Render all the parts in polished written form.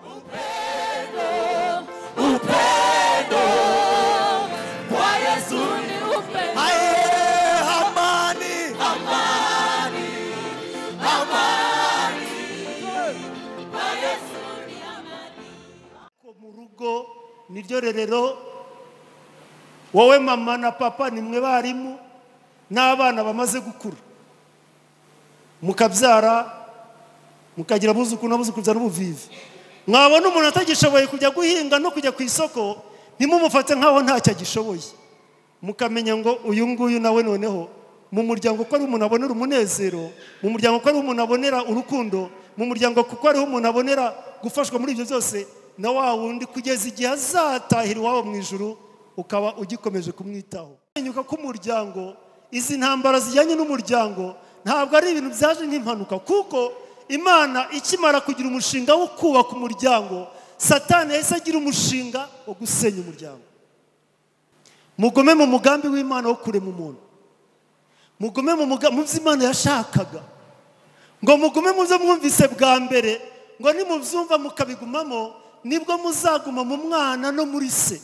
Upendo, upendo kwa Yesu ni upendo. Aye, amani, amani, amani kwa Yesu ni amani. Ko mu rugo niryo rerero, wowe mama na papa nimwe barimu n'abana bamaze gukura, mukabyara mukagira abuzukuru n'abuzukuruza n'ubuvivi. Mwabona umuntu atagishoboye kujya guhinga no kujya ku isoko, ntimumufate nkaho ntacyo agishoboye, mukamenya ngo uyu nguyu nawe noneho mu muryango ko ari umuntu abonera umunezero, mu muryango ko ari umuntu abonera urukundo, mu muryango kuko ari umuntu abonera gufashwa muri ibyo byose, na wa wundi kugeza igihe azatahira iwabo mu ijuru ukaba ugikomeje kumwitaho. Nyuka k'umuryango, izi ntambara zijyanye n'umuryango ntabwo ari ibintu byaje nk'impanuka, kuko Imana ikimara kugira umushinga wo kubaka umuryango, Satani yahise agira umushinga wo gusenya umuryango. Mugome mu mugambi w'Imana wo kurema umuntu, mugume mu byo Imana yashakaga, ngo mugume mu byo mwumvise bwa mbere, ngo nimubyumva mukabigumamo, nibwo muzaguma mu mwana no muri se.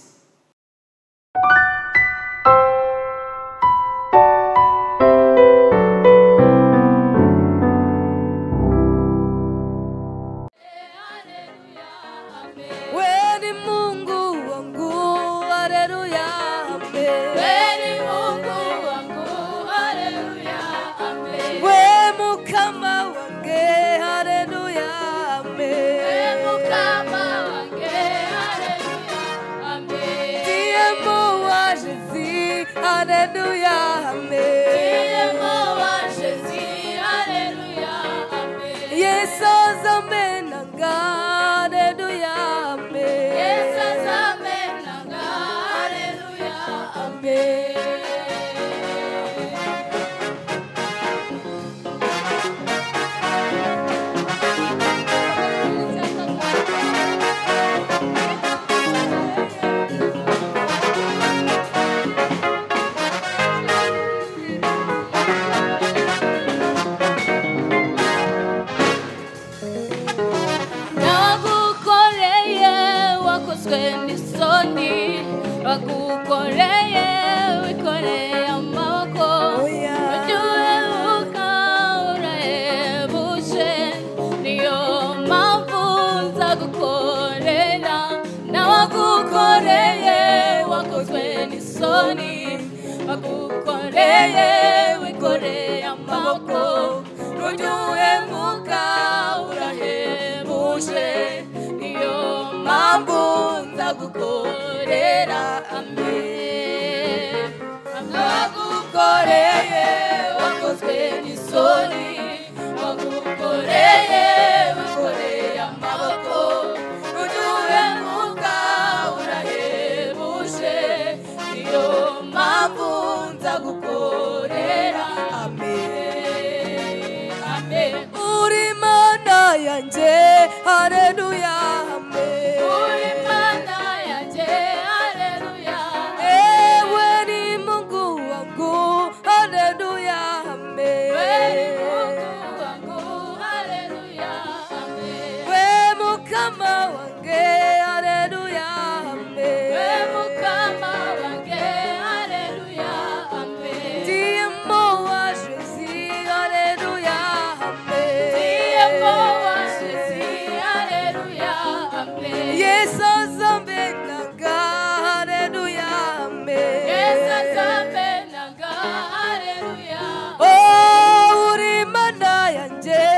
Oh, uri mana yanjye,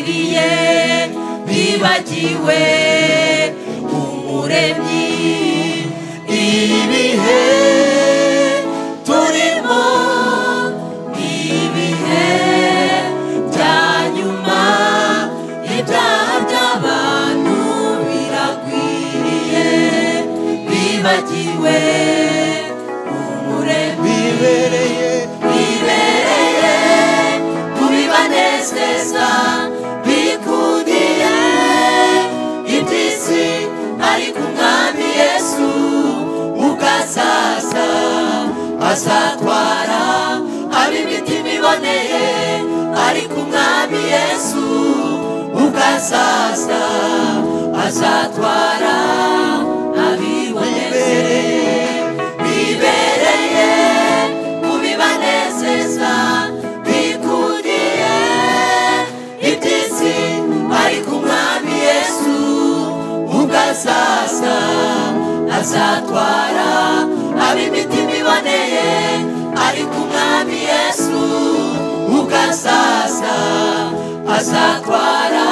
Biragwiriye bibagiwe Umuremyi. Ibihe turimo ibihe bya nyuma, ibyaha by'abantu biragwiriye bibagiwe Umuremyi. Bibereye kubibanezeza bikundiye iby'isi, ariko Umwami Yesu ukazaza azatwara ab'imitima iboneye, ariko Umwami Yesu ukazaza azatwara abiboneye. Bibereye kubibanezeza bikundiye iby'isi, ariko Umwami Yesu ukazaza azatwara ab'imitima iboneye, ariko Umwami Yesu ukazaza azatwara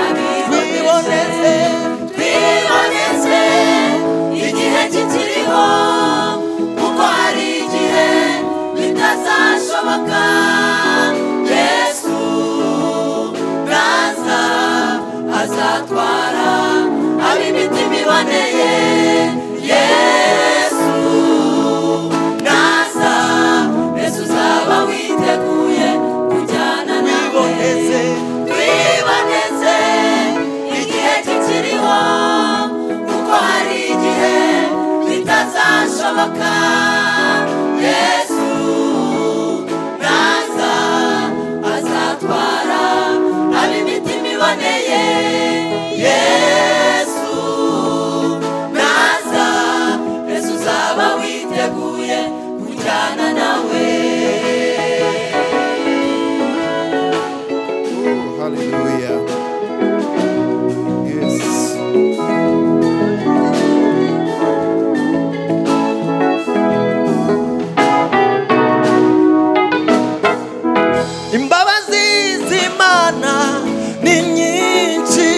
abiboneze. Twiboneze igihe kikiriho, kuko hari igihe bitazashoboka. Yesu naza azatwara ab'imitima iboneye. Yesu naza, Yesu uzaba witeguye kujyana nawe. Twiboneze igihe kikiriho, kuko hari igihe bitazashoboka. Yesu naza azatwara ab'imitima iboneye. Yesu naza, Yesu uzaba witeguye kujyana nawe. Oh, hallelujah. Yes. Imbabazi z'Imana ni nyinshi,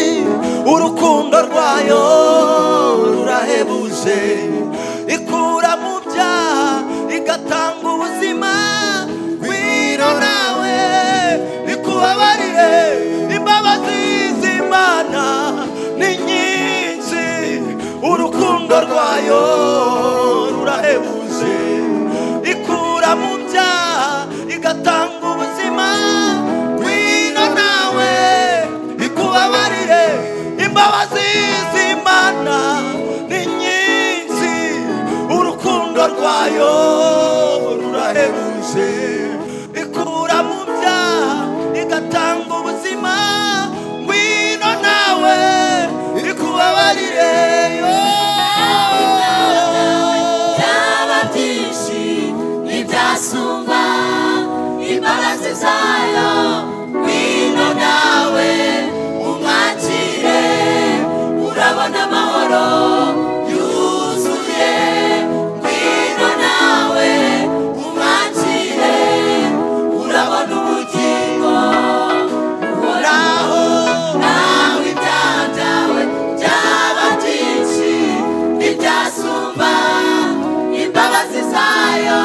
urukundo rwayo rurahebuje, ikura mu byaha igatanga ubuzima. Ngwino nawe ikubabarire. Imbabazi z'Imana ni nyinshi, urukundo rwayo rurahebuje, ikura mu byaha igatanga ubuzima. Ngwino nawe ikubabarire. Imbabazi z'Imana ni nyinshi, urukundo rwayo rurahebuje, ikura mu byaha igatanga ubuzima. Ngwino nawe ikubabarire. Byaba byinshi ntibyasumba imbabazi zayo. Ngwino nawe umwakire, urabona amahoro yuzuye. Ngwino nawe umwakire, urabona ubugingo buhoraho. Nawe ibyaha byawe byaba byinshi ntibyasumba imbabazi zayo.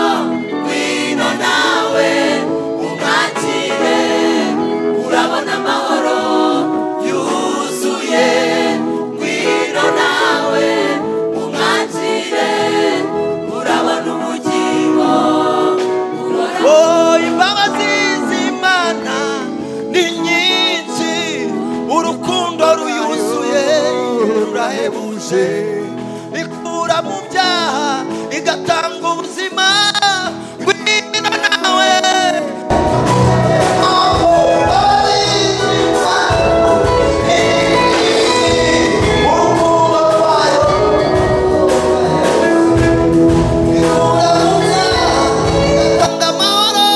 Ngwino nawe umwakire, urabona amahoro yuzuye. Ngwino nawe umwakire, urabona ubugingo buhoraho. Oh, imbabazi z'Imana ni nyinshi, urukundo ruyuzuye rurahebuje, ikura mu byaha igatanga ubuzima. Ngwino nawe. Tanga amahoro,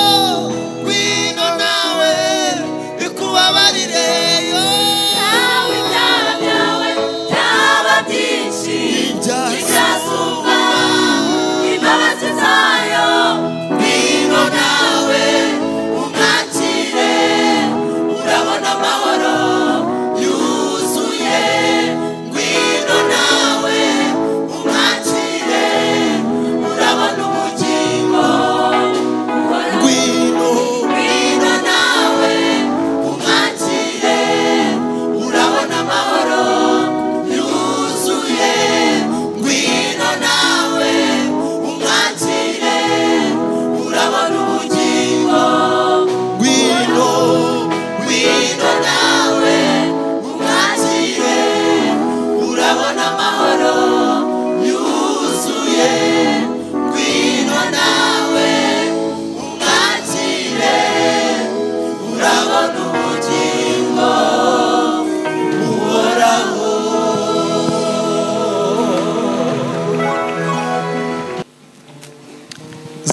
ngwino nawe ikubabarire. Nawe ibyaha byawe byaba byinshi ntibyasumba imbabazi zayo.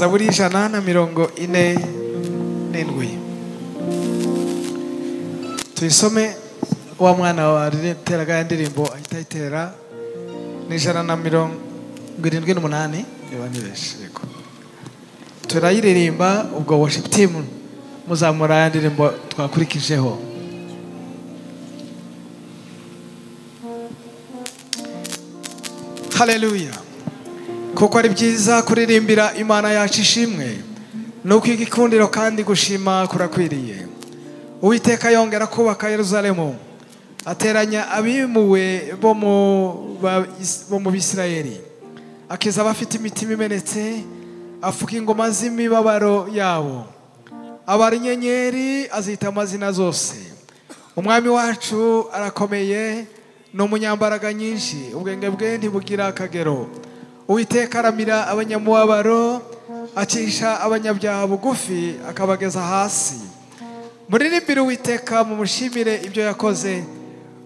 Zaburi 147 tuyisome. Wa mwana wariteraga ya ndirimbo ahita ayitera. Ni 178 niba nibeshe, yego. Turayiririmba, ubwo worship team muzamura ya ndirimbo twakurikijeho. Haleluya. Kuko ari byiza kuririmbira Imana yacu ishimwe, nuko igikundiro kandi gushima kurakwiriye. Uwiteka yongera kubaka Yerusalemu, ateranya abimuwe bo mu Bisirayeli, akiza abafite imitima imenetse, afuka ingoma z'imibabaro yabo. Abara inyenyeri azita amazina zose. Umwami wacu arakomeye, ni umunyambaraga nyinshi, ubwenge bwe ntibugira akagero. Uwiteka aramira abanyamubabaro, acisha abanyabyaha bugufi akabageza hasi. Muririmbire Uwiteka, mumushimire ibyo yakoze,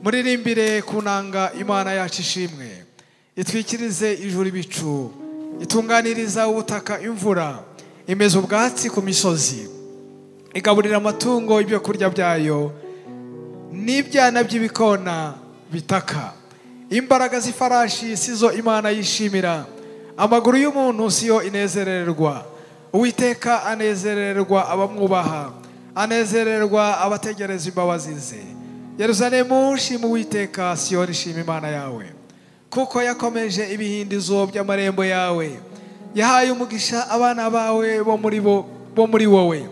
muririmbire kunanga Imana yacu ishimwe. Itwikirize ijuru ibicu, itunganiriza ubutaka imvura, imeza ubwatsi ku misozi, igaburira amatungo ibyo kurya byayo, n'ibyana by'ibikona bitaka. Imbaraga z'ifarashi sizo Imana yishimira, amaguru y'umuntu siyo inezererwa. Uwiteka anezererwa abamwubaha, anezererwa abategereza imbabazi ze. Yerusalemu, shima Uwiteka, Siyoni, shima Imana yawe, kuko yakomeje ibihindizo by'amarembo yawe. Yahaye umugisha abana bawe bo muri wowe,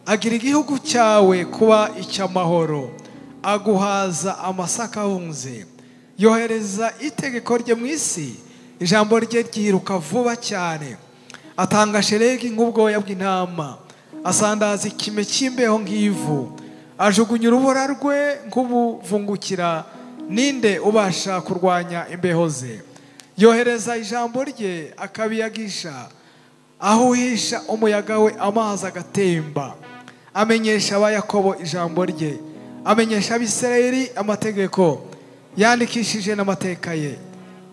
agira igihugu cyawe kuba icy'amahoro, aguhaza amasaka ahunze. Yohereza itegeko rye mu isi, ijambo rye ryiruka vuba cyane. Atanga shelegi nk'ubwoya bw'intama, asandaza ikime cy'imbeho nk'ivu, ajugunya urubura rwe nk'ubuvungukira. Ninde ubasha kurwanya imbeho ze? Yohereza ijambo rye akabiyagisha, ahuhisha umuyaga we amazi agatemba. Amenyesha aba Yakobo ijambo rye, amenyesha Abisirayeli amategeko yandikishije n'amateka ye.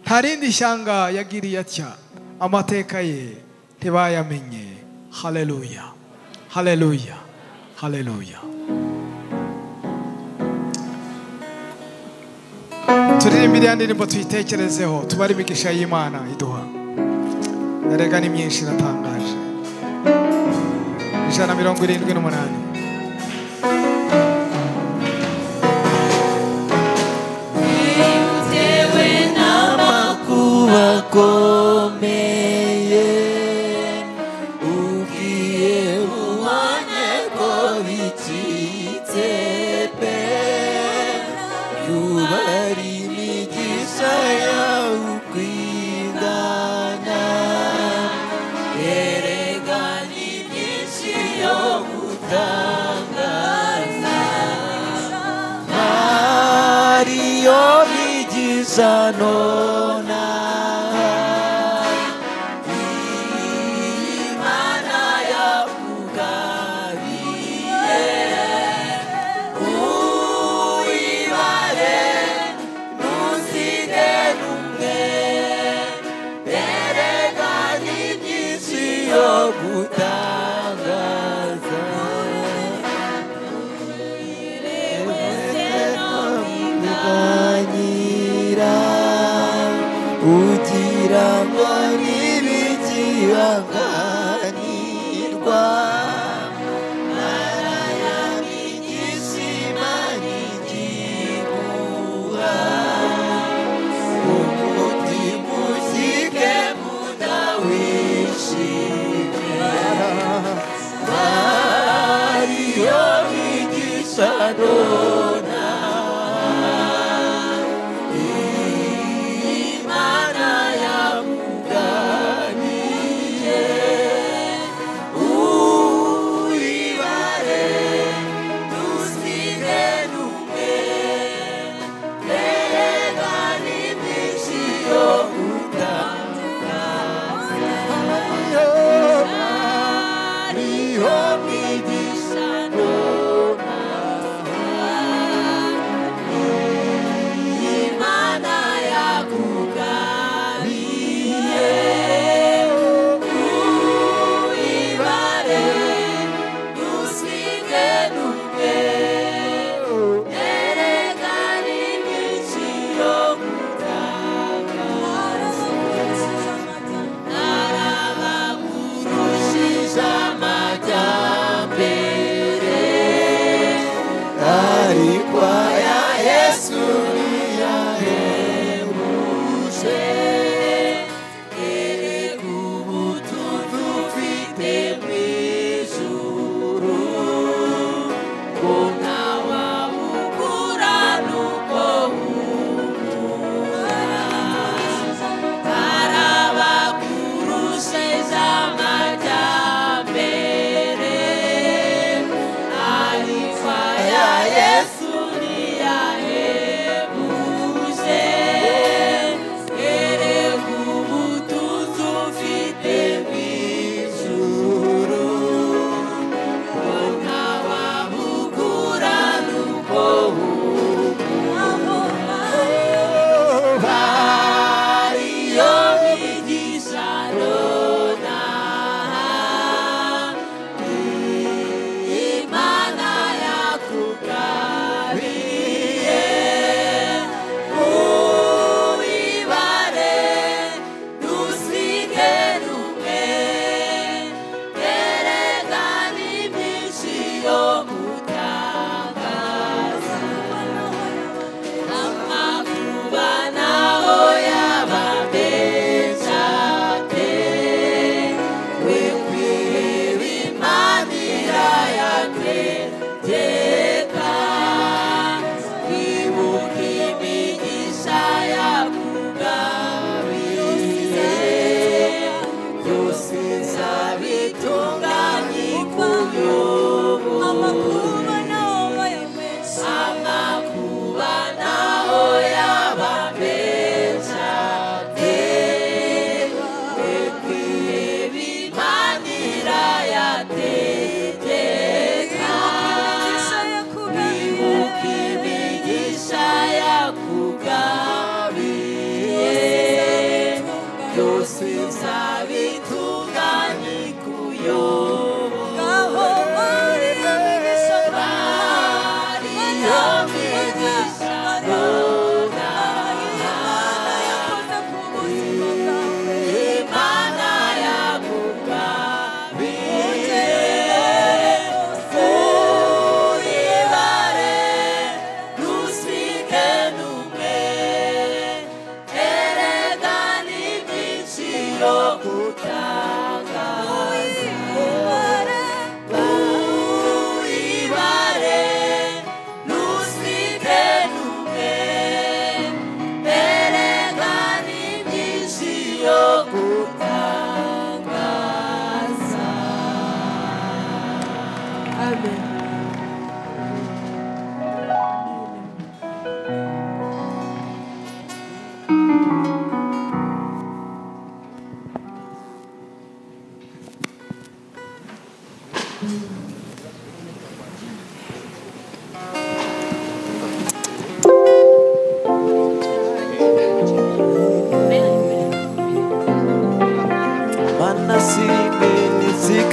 Nta rindi shyanga yagiriye atya, amateka ye ntibayamenye. Haleluya, haleluya, haleluya. Turirimbire ya ndirimbo tuyitekerezeho, tubare imigisha y'Imana iduha. Erega ni myinshi iratangaje. 178. Akomeye ugiye ubone ko bicitse pe, yubari imigisha yawe ukwingana, erega ni myinshi yo gutangaza. Ariyo migisha nona gutangaza. Ganyira ugira ngo ntibikibanganirwa, narayamigisha igiguha, umutima ushyike mudawishime. Ariyo migisha nona Imana yamuganiye,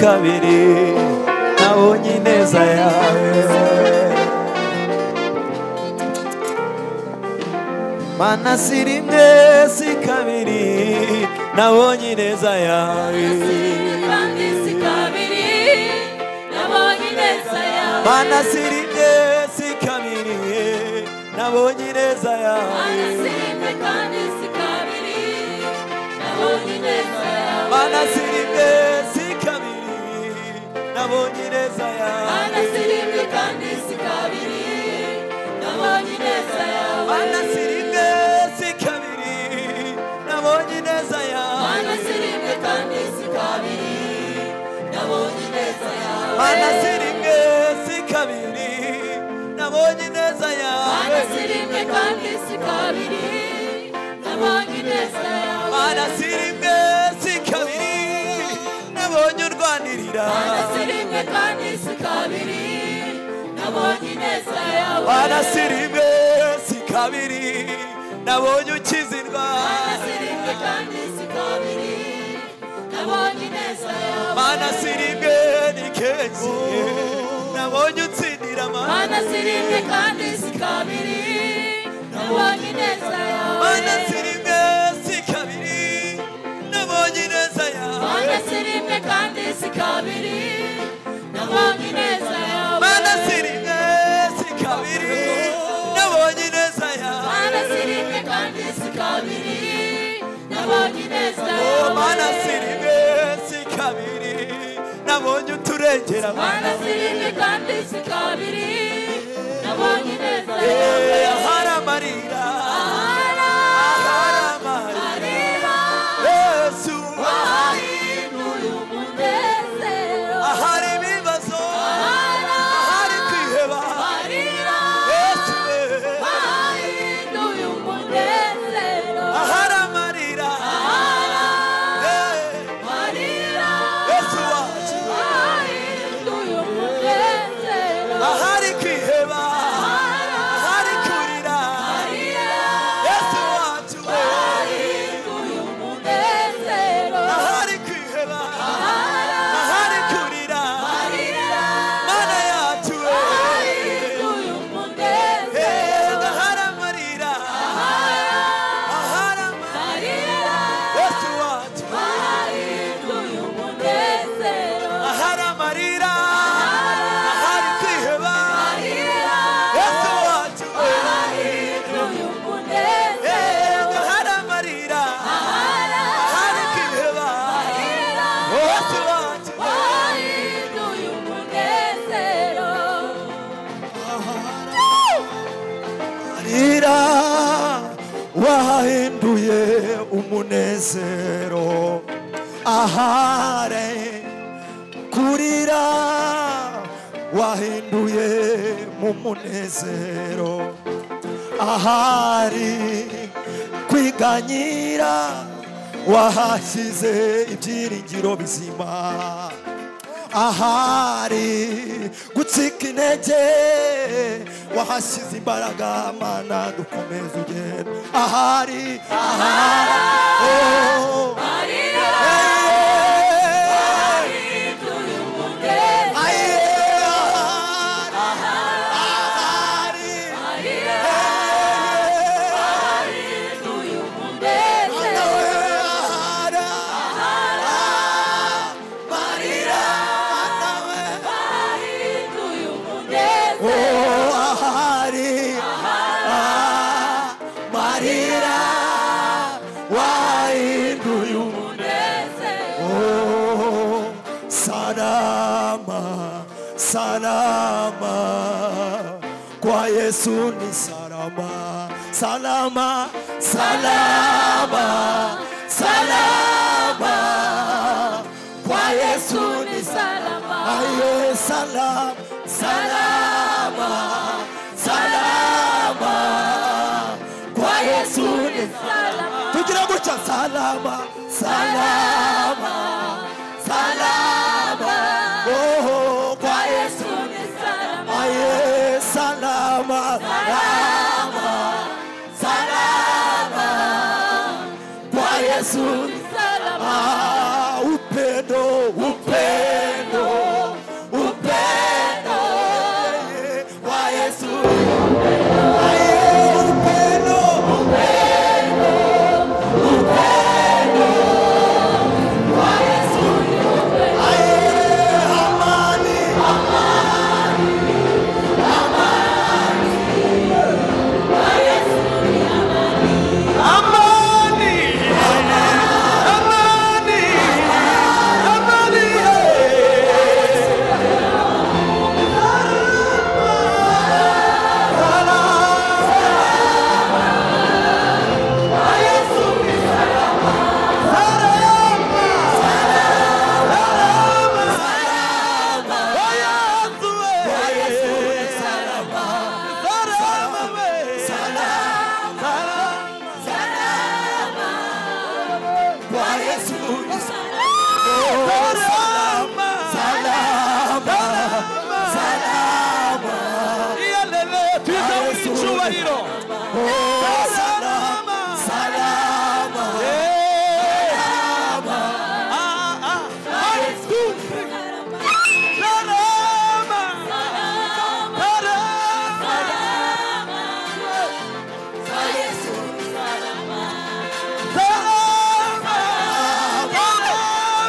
kabiri nabonye ineza yawe. Mana si rimwe si kabiri nabonye ineza yawe. Kandi si kabiri nabonye ineza yawe. Mana si rimwe si kabiri nabonye ineza yawe. Mana si rimwe kandi si kabiri nabonye ineza yawe. Mana si rimwe si kabiri nabonye ineza yawe. Mana si rimwe kandi si kabiri nabonye ineza yawe. Mana si rimwe si kabiri nabonye ineza yawe. Mana si rimwe kandi si kabiri nabonye ineza yawe. Mana si rimwe si kabiri nabonye ineza yawe. Mana si rimwe kandi si kabiri nabonye ineza yawe. Mana si rimwe si kabiri nabonye urwanirira. Mana si rimwe kandi si kabiri nabonye ineza yawe. Mana si rimwe si kabiri nabonye ukiza indwara. Mana si rimwe kandi si kabiri nabonye ineza yawe. Mana si rimwe ni kenshi nabonye utsindira. Mana si rimwe kandi si kabiri nabonye ineza yawe. Mana si rimwe si kabiri nabonye ineza yawe. Mana si rimwe kandi si kabiri nabonye ineza yawe. Mana si rimwe si kabiri nabonye ineza yawe. Mana si rimwe kandi si kabiri nabonye ineza yawe. Mana si rimwe si kabiri nabonye uturengera. Mana si rimwe kandi si kabiri nabonye ineza yawe. Ahari amarira, ahari amarira, Yesu wahinduye umunezero. Ahari ibibazo, ahari kwiheba, Yesu wahinduye umunezero. Ahari amarira, Yesu wacu wahinduye umunezero. Ahari kwiheba, ahari kurira, Yesu wacu wahinduye umunezero. Ahari kwiheba, ahari kurira, Mana yacu wahinduye umunezero. Ahari amarira, ahari amarira, Yesu wacu wahinduye umunezero. Ahari amarira, ahari kwiheba, Yesu wacu wahinduye umunezero. Ahari amarira, ahari kwiheba, Yesu wacu wahinduye umunezero. Amarira wahinduye umunezero. Ahare kurira wahinduye mu munezero. Ahari kwiganyira wahashyize ibyiringiro bizima. Ahari gucika intege wahashyize imbaraga. Mana dukomeze ugenda. Ahari, ahari, oh, wahinduye umunezero. Ahari, wahinduye umunezero. Wahinduye umunezero. Ahari amarira wahinduye Umunezero. Oh, salama, salama kwa Yesu ni salama, salama, salama, salama kwa Yesu ni Salama. Aye, salama, salama, salama kwa Yesu ni Salama. tugira gutya salama, salama, salama, oh, kwa Yesu Ni salama. aye, salama, salama, salama kwa Yesu Salama. Ah, upendo, upendo. icyubahiro. Salama, Salama, Salama, salama,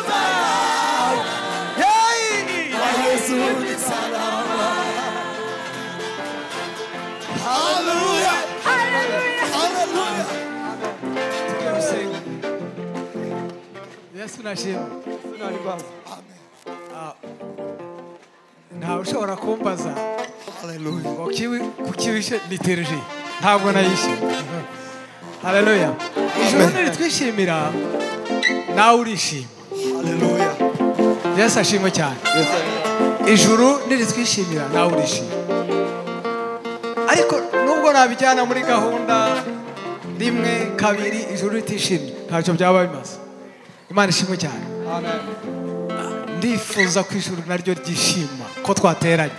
salama. Hey! Yesu ni salama. Hallelujah. Hallelujah. Tugiye gusenga. Yesu nashimwe. Ntawe ushobora kumbaza Hallelujah. ngo kuki wishe liturgie, ntabwo nayishe. Haleluya. Ijuru niritwishimira, nawe urishima. Hallelujah. Yesu ashimwe cyane. Ijuru niritwishimira, nawe urishima. Ariko nubwo nabijyana muri gahunda rimwe kabiri, ijuru ritishimye, ntacyo byaba bimaze. Imana ishimwe cyane. Ndifuza ko ijuru naryo ryishima ko twateranye.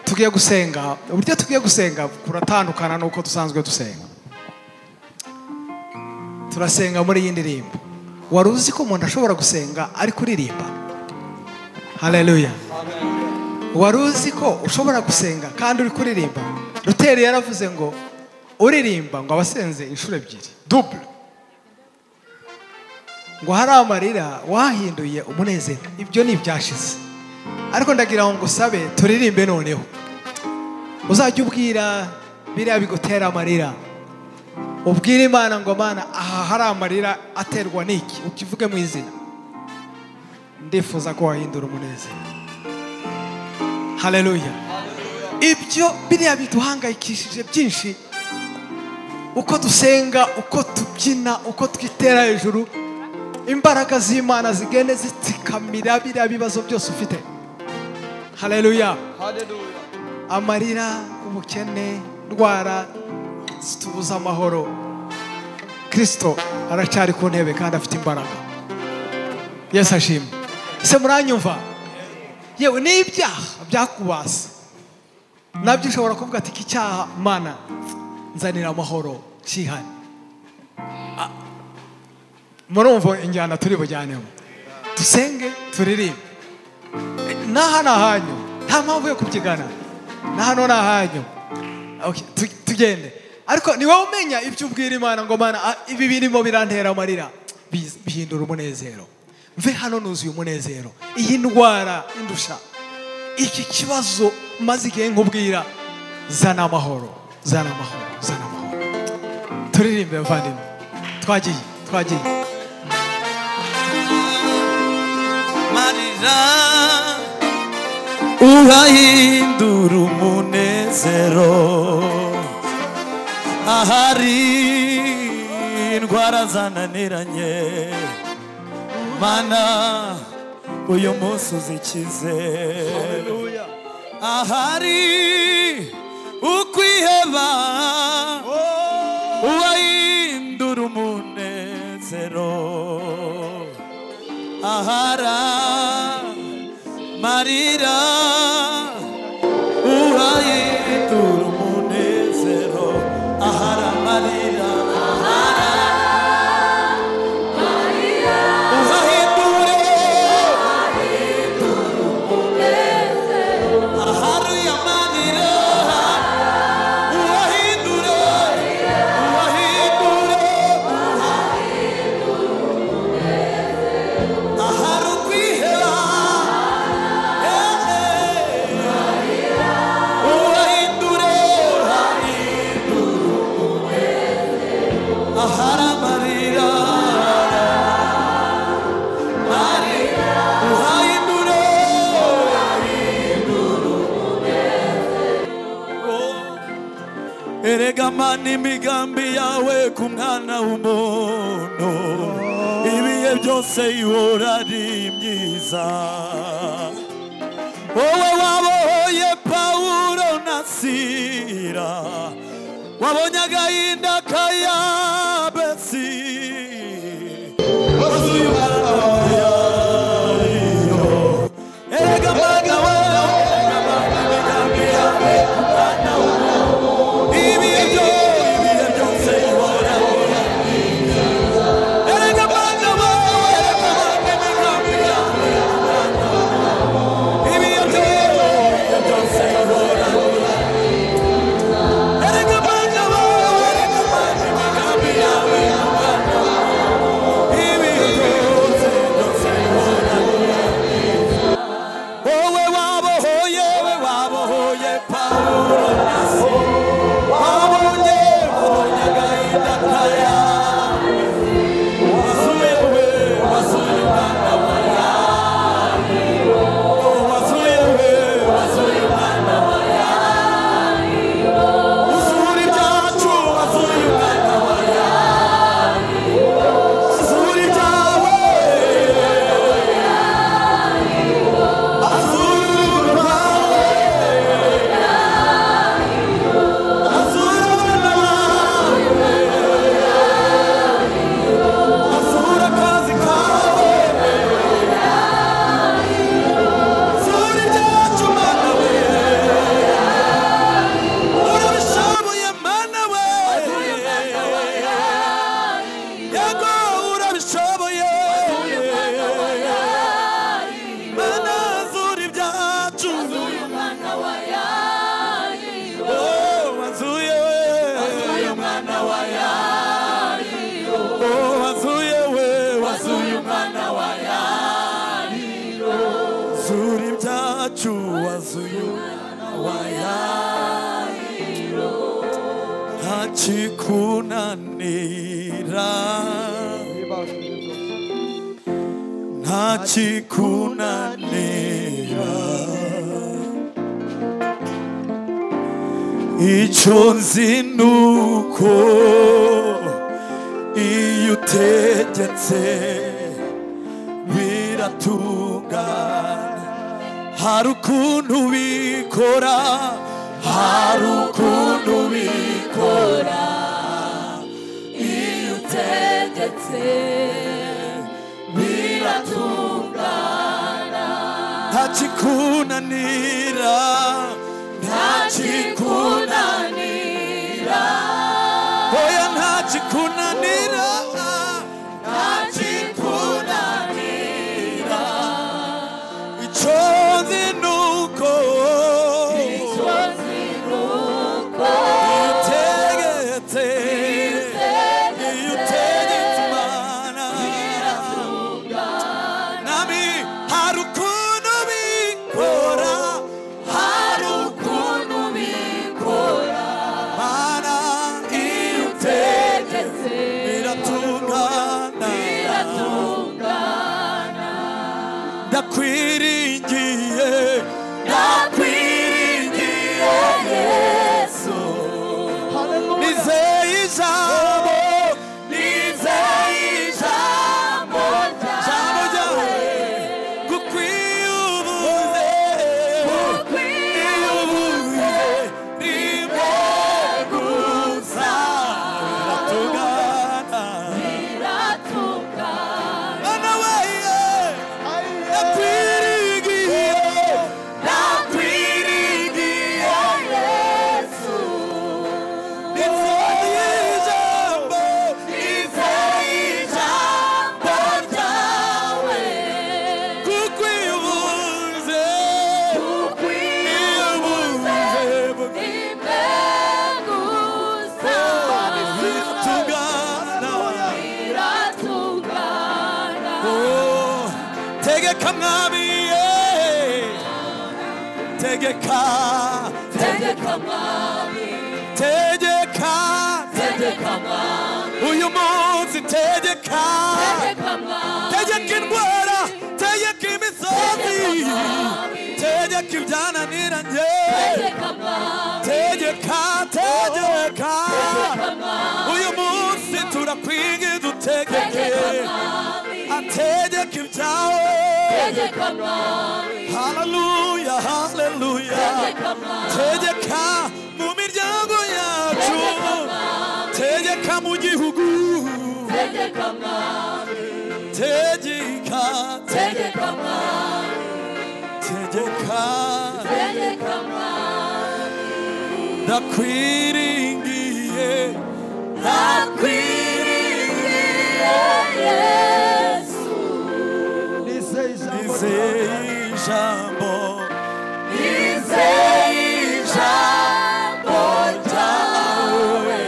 Tugiye gusenga. Uburyo tugiye gusenga kuratandukana n'uko dusanzwe dusenga. Turasenga muri iyi ndirimbo. Wari uzi ko umuntu ashobora gusenga ari kuririmba? Haleluya. Wari uzi ko ushobora gusenga kandi uri kuririmba? Luteri yaravuze ngo uririmba ngo abasenze inshuro ebyiri, double, ngo hari amarira wahinduye umunezero. Ibyo ni ibyashize, ariko ndagira ngo ngusabe turirimbe noneho. Uzajya ubwira biriya bigutera amarira, ubwire Imana ngo Mana, aha hari amarira aterwa n'iki, ukivuge mu izina. Ndifuza ko wahindura umunezero. Haleluya. Ibyo biriya biduhangayikishije byinshi, uko dusenga, uko tubyina, uko twitera hejuru, imbaraga z'Imana zigende zitsikamira biriya bibazo byose ufite. Haleluya. Amarira, ubukene, indwara zitubuza amahoro, Kristo aracyari ku ntebe kandi afite imbaraga. Yesu ashimwe. Ese muranyumva? Yewe n'ibyaha byakubase nabyo ushobora kuvuga ati iki cyaha Mana nzanira amahoro cyihane. Murumva injyana turi bujyanemo. Dusenge turirimbe. N'aha ni ahanyu, nta mpamvu yo kubyigana. Na hano ni ahanyu. Okay, tugende. Ariko ni wowe umenya ibyo ubwira Imana ngo Mana, ibi birimo birantera amarira, bihindura umunezero. Mve hano nuzuye umunezero. Iyi ndwara indusha, iki kibazo maze igihe nkubwira, zana amahoro, zana amahoro, zana amahoro. Turirimbe bavandimwe. Twagiye, twagiye. Marira urahindura umunezero, ahari indwara zananiranye, Mana uyu munsi uzikize. Ahari ukwiheba urahindura umunezero, ahara marira urahindura umunezero, ahara marira, ahara marira urahindure umunezero, ahari amarira urahindure, urahindure, ahari ukwiheba urahindure, ahari amarira, urahindure. Erega Mana imigambi yawe ku mwana w'umuntu ibihe byose ihora ari myiza. Wowe wabohoye Pawulo na Sila, wabonye agahinda ka Yabesi, wuzuye umwana wa Yairo. Erega Mana we, imigambi yawe ku mwana w'umuntu Ntakikunanira, ntakikunanira. Icyo nzi nuko iyo utegetse biratungana. Hari ukuntu ubikora, hari ukuntu ubikora. Iyo utegetse biratungana. Ntakikunanira, ntakikunanira. Oya, ntakikunanira, ntakikunanira. Icyo nzi nuko icyo nzi nuko utegetse, iyo utegetse Imana nami, hari ukuntu bikora, hari ukuntu bikora. Mana, iyo utegetse utegetse biratungana. Biratungana. Ndakwiringiye, Ndakwiringiye Yesu, nizeye ijambo, nizeye ijambo ijambo ryawe, kuko iyo uvuze, iyo uvuze rimwe gusa biratungana. Biratungana. Mana weye, ndakwiringiye, ndakwiringiye Yesu, nizeye ijambo, nizeye ijambo ryawe, kuko iyo uvuze, iyo uvuze rimwe gusa biratungana. Biratungana. Oh, tegeka mwami, eh. Tegeka, Tegeka mwami, tegeka, tegeka mwami, uyu munsi tegeka, tegeka mwami, tegeka indwara, tegeka imisozi, tegeka ibyananiranye, tegeka mwami, tegeka, tegeka. Tegeka mwami, Uyu munsi turakwinginze utegeke, tegeka mwami, ategeka ibyawe. Tegeka mwami, Haleluya, haleluya. Tegeka mwami, Tegeka mu miryango yacu, tegeka mu gihugu, tegeka mwami, tegeka, tegeka mwami, tegeka. Tegeka mwami. Ndakwiringiye, Ndakwiringiye Yesu, Nizeye ijambo nizeye ijambo, nizeye ijambo ryawe.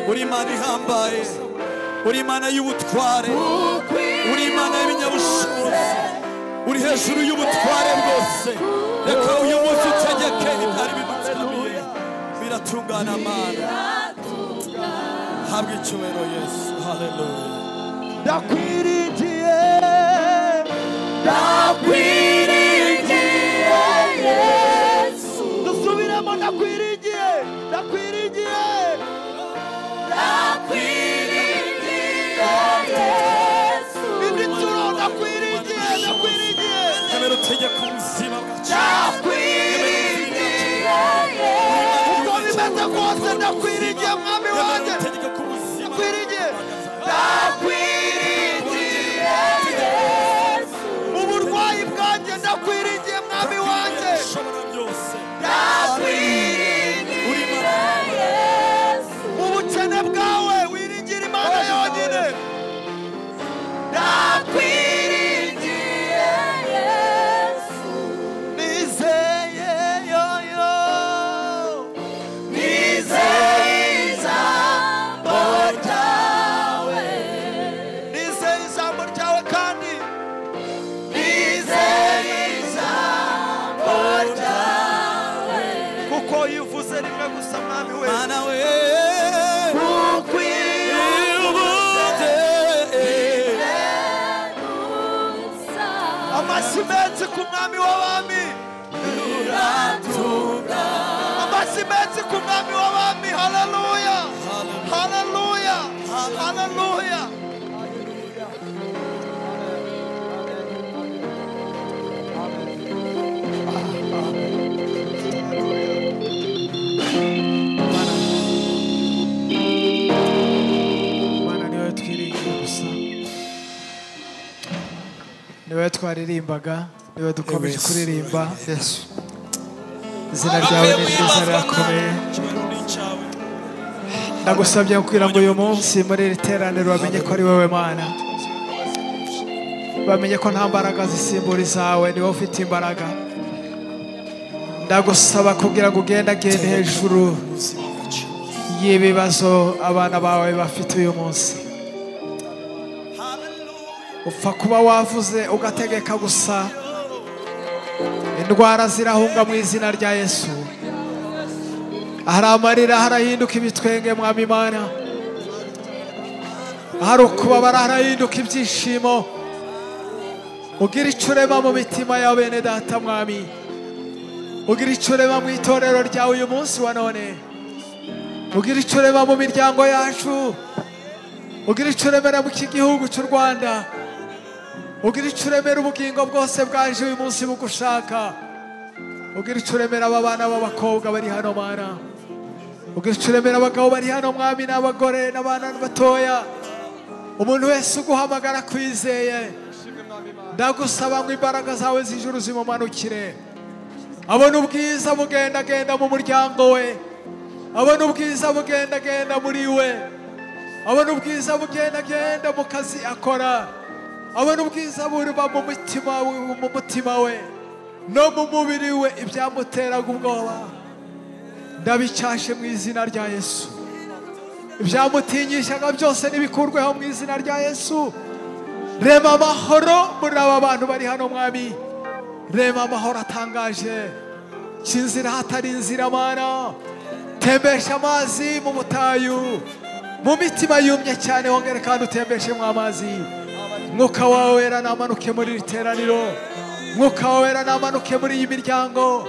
Uri Imana ihambaye, uri Imana y'ubutware, uri Imana y'ibinyabushobozi, uri hejuru y'ubutware bwose. Reka uyu munsi utegeke ibyari bidutamiye, biratungana. Mana, habwa icyubahiro Yesu. Haleluya. Ndakwiringiye, Ndakwiringiye Yesu, dusubiremo, ndakwiringiye, ndakwiringiye, ndakwiringiye Yesu, indi nshuro, ndakwiringiye, ndakwiringiye, Emera utegeke ubuzima bwacu. Ndakwiringiye. Yesu, Uko bimeze kose ndakwiringiye mwami Emera wanjye, utegeke ubuzima. Ndakwiringiye, ndakwiringiye. Yesu, Mu burwayi bwanjye ndakwiringiye mwami wanjye, Ushobora byose. Ndakwiringiye. Uri Imana. Yesu, Mu bukene bwawe wiringira Imana yonyine, ndakwiringiye. Yesu, Nizeye yoyo, nizeye mwami w'abami. Amashyi menshi ku mwami w'abami. Haleluya, haleluya, haleluya. Mana, ni wowe twiringiye gusa, ni wowe twaririmbaga, ni wowe dukomeje kuririmba. Yesu, Izina ryawe ni ryiza, rirakomeye. Ndagusabye kugira ngo uyu munsi muri iri teraniro bamenye ko ari wowe Mana, bamenye ko nta mbaraga zisimbura izawe, ni wowe ufite imbaraga. Ndagusaba kugira ngo ugendagende hejuru y'ibibazo abana bawe bafite uyu munsi. Upfa kuba wavuze ugategeka gusa, indwara zirahunga mu izina rya Yesu. Ahari amarira harahinduka ibitwenge, Mwami Imana. Ahari ukubabara harahinduka ibyishimo. Ugira icyo urema mu mitima ya bene data, Mwami. Ugira icyo urema mu itorero ryawe uyu munsi wa none. Ugira icyo urema mu miryango yacu. Ugira icyo uremera mu iki gihugu cy'u Rwanda. Ugira icyo uremera ubugingo bwose bwaje uyu munsi bugushaka. Ugira icyo uremera aba bana b'abakobwa bari hano, Mana. Ugira icyo uremera abagabo bari hano, Mwami, n'abagore n'abana batoya. Umuntu wese uguhamagara kwizeye, ndagusaba ngo imbaraga zawe z'ijuru zimumanukire, abone ubwiza bugendagenda mu muryango we, abone ubwiza bugendagenda muri we, abone ubwiza bugendagenda mu kazi akora, abone ubwiza buba mu mutima we no mu mubiri we. Ibyamuteraga ubwoba ndabicyashe mu izina rya Yesu. Ibyamutinyishaga byose nibikurweho mu izina rya Yesu. Rema amahoro muri aba bantu bari hano, Mwami. Rema amahoro atangaje. Kinzira hatari inzira, Mana. Tembesha amazi mu butayu, mu mitima yumye cyane, wongere kandi utembeshemo amazi. Mwuka wawe wera namanuke muri iri teraniro. Mwuka wawe wera namanuke muri iyi miryango.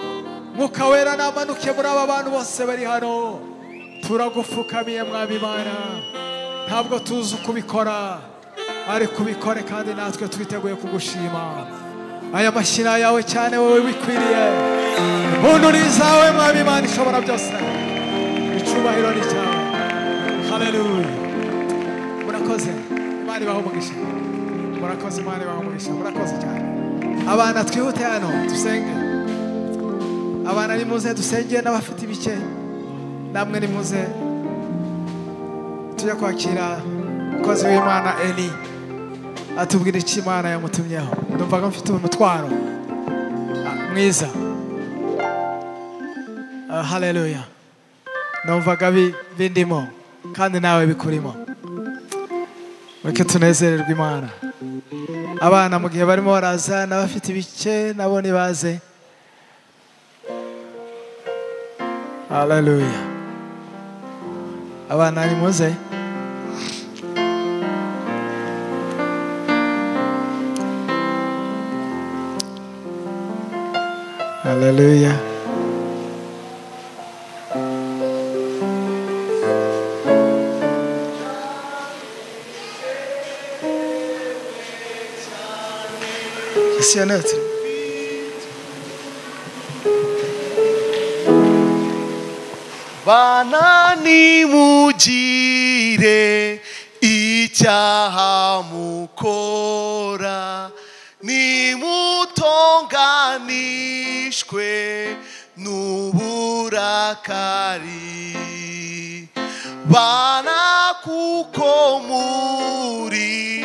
Mwuka wera namanuke muri aba bantu bose bari hano. Turagupfukamiye, Mwami Imana. Ntabwo tuzi uko ubikora, ariko ubikore, kandi natwe twiteguye kugushima. Aya mashyira yawe cyane wowe bikwiriye. Impundu ni izawe, Mwami Imana ishobora byose. Icyubahiro ni cyawe. Haleluya. Murakoze, Imana ibahe umugisha. Murakoze, Imana ibahe umugisha. Murakoze cyane. Abana twihute hano dusenge. Abana nimuze dusenge, n'abafite ibike namwe nimuze tujya kwakira umukozi w'Imana Eli atubwira icyo Imana yamutumyeho. Ndumvaga mfite umutwaro mwiza. Haleluya. Numvaga bindimo kandi nawe bikurimo. Mureke tunezererwe Imana. Abana mu gihe barimo baraza, n'abafite ibike nabo nibaze. Haleluya. Abana nimuze. Haleluya. Ese neutre. Bana nimugire icyaha mukora, nimutonganishwe n'uburakari. Bana kuko muri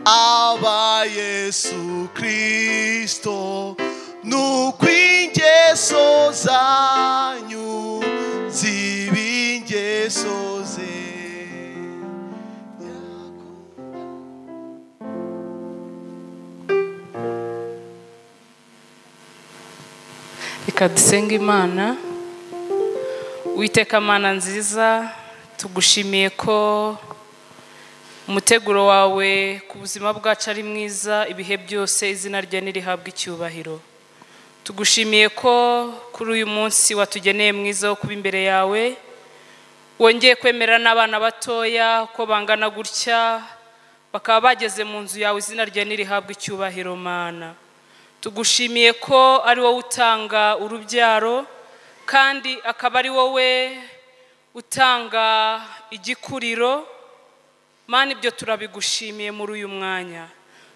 aba Yesu Kristo, nukw'ingeso zanyu zib'ingeso ze. Reka dusenge Imana. Uwiteka Mana nziza, tugushimiye ko umuteguro wawe ku buzima bwacu ari mwiza ibihe byose, izina rye nirihabwa icyubahiro. Tugushimiye ko kuri uyu munsi watugeneye mwiza wo kuba imbere yawe, wongeye kwemera n'abana batoya ko bangana gutya bakaba bageze mu nzu yawe, izina ryawe nirihabwe icyubahiro Mana. Tugushimiye ko ari wowe utanga urubyaro kandi akaba ari wowe utanga igikuriro Mana, ibyo turabigushimiye muri uyu mwanya.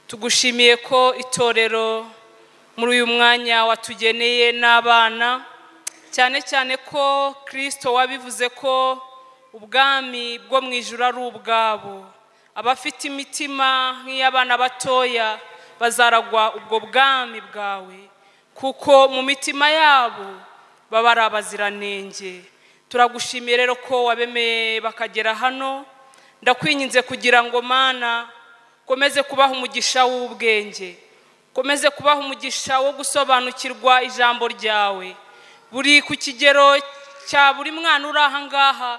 Tugushimiye ko itorero muri uyu mwanya watugeneye n'abana, cyane cyane ko Kristo wabivuze ko ubwami bwo mu ijuru ari ubwabo. Abafite imitima nk'iy'abana batoya bazaragwa ubwo bwami bwawe, kuko mu mitima yabo baba ari abaziranenge. Turagushimiye rero ko wabemeye bakagera hano. Ndakwinginze kugira ngo Mana ukomeze kubaha umugisha w'ubwenge, ukomeze kubaha umugisha wo gusobanukirwa ijambo ryawe. Buri ku kigero cya buri mwana uri aha ngaha,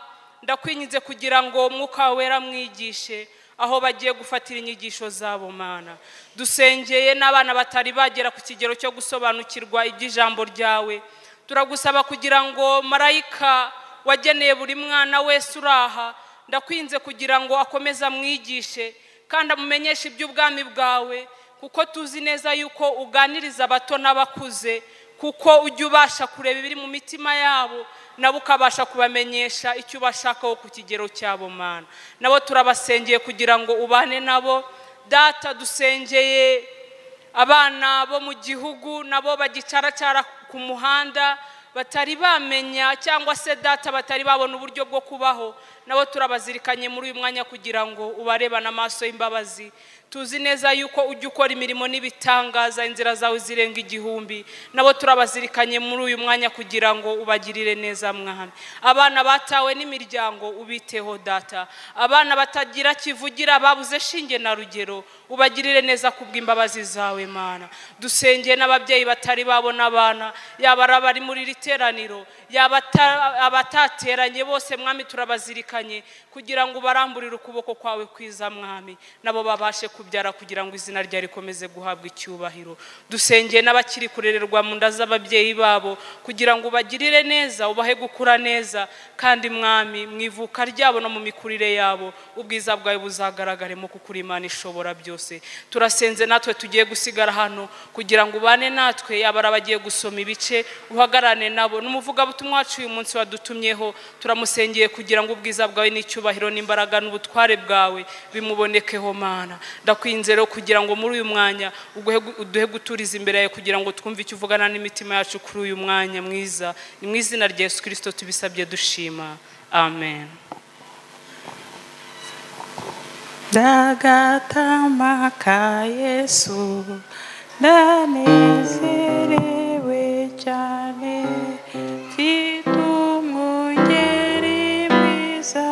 ndakwinginze kugira ngo Umwuka Wera mwigishe aho bagiye gufatira inyigisho zabo Mana. Dusengeye n'abana batari bagera ku kigero cyo gusobanukirwa iby'ijambo ryawe. Turagusaba kugira ngo marayika wageneye buri mwana wese uri aha, ndakwinze kugira ngo akomeze amwigishe kandi amumenyeshe iby'ubwami bwawe, kuko tuzi neza yuko uganiriza abato n'abakuze, kuko ujya ubasha kureba ibiri mu mitima yabo, nabo ukabasha kubamenyesha icyo ubashakaho ku kigero cyabo Mana. Nabo turabasengeye kugira ngo ubane nabo. Data, dusengeye abana bo mu gihugu nabo bagicaracara ku muhanda, batari bamenya cyangwa se Data batari babona uburyo bwo kubaho, nabo turabazirikanye muri uyu mwanya kugira ngo ubarebane amaso y'imbabazi. Tuzi neza yuko ujya ukora imirimo n'ibitangaza, inzira zawe zirenga igihumbi, nabo turabazirikanye muri uyu mwanya kugira ngo ubagirire neza Mwami. Abana batawe n'imiryango ubiteho Data, abana batagira kivugira babuze shinge na rugero ubagirire neza kubw'imbabazi zawe Mana. Dusengeye n'ababyeyi batari babona abana, yaba ari abari muri iri teraniro, yaba abatateranye bose Mwami turabazirikanye kugira ngo ubaramburire ukuboko kwawe kwiza Mwami, nabo babashe kubyara kugira ngo izina ryawe rikomeze guhabwa icyubahiro. Dusengeye n'abakiri kurererwa mu nda z'ababyeyi babo kugira ngo ubagirire neza, ubahe gukura neza, kandi Mwami mu ivuka ryabo no mu mikurire yabo ubwiza bwawe buzagaragaremo, kuko uri Imana ishobora byose. Turasenze natwe tugiye gusigara hano kugira ngo ubane natwe, yaba ari abagiye gusoma ibice uhagarane nabo, n'umuvugabutumwa wacu uyu munsi wadutumyeho turamusengeye kugira ngo ubwiza bwawe n'icyubahiro n'imbaraga n'ubutware bwawe bimubonekeho Mana. Ndakwinze rero kugira ngo muri uyu mwanya uduhe guturiza imbere yawe kugira ngo twumve icyo uvugana n'imitima yacu kuri uyu mwanya mwiza. Ni mu izina rya Yesu Kristo tubisabye dushima, amen. Ndagatama ka Yesu ndanezerewe cyane, mfite umwungeri mwiza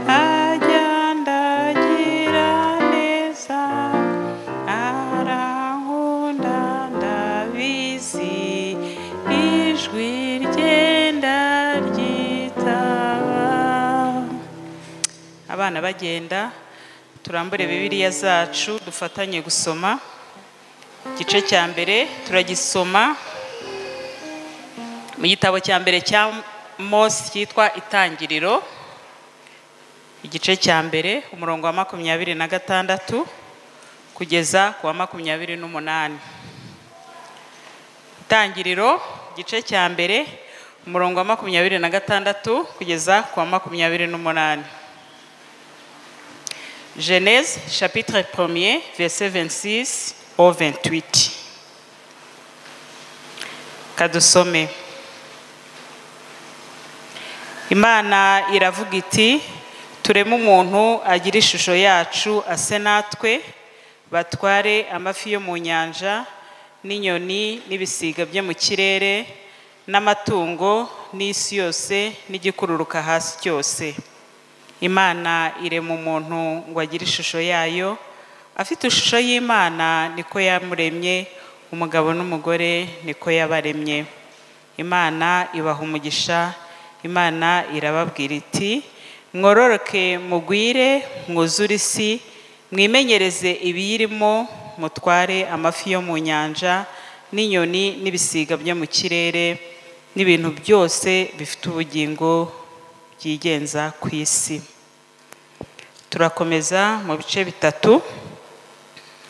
ajya andagira neza, arankunda ndabizi, ijwi rye ndaryitaba. Abana bagenda, turambure Bibiliya zacu dufatanye gusoma. Igice cya mbere turagisoma mu gitabo cya mbere cya Mose cyitwa Itangiriro, igice cya mbere umurongo wa 26 kugeza ku wa 28. Itangiriro igice cya mbere umurongo wa 26 kugeza ku wa 28. Genèse chapitre 1er verset 26 au 28. Kadusome. Imana iravuga iti, tureme umuntu agira ishusho yacu ase natwe, batware amafi yo mu nyanja n'inyoni n'ibisiga byo mu kirere n'amatungo n'isi yose n'igikururuka hasi cyose. Imana irema umuntu ngo agire ishusho yayo, afite ishusho y'Imana niko yamuremye, umugabo n'umugore niko yabaremye. Imana ibaha umugisha, Imana irababwira iti, mwororoke mugwire mwuzure isi, mwimenyereze ibiyirimo, mutware amafi yo mu nyanja n'inyoni n'ibisiga byo mu kirere n'ibintu byose bifite ubugingo byigenza ku isi. Turakomeza mu bice bitatu,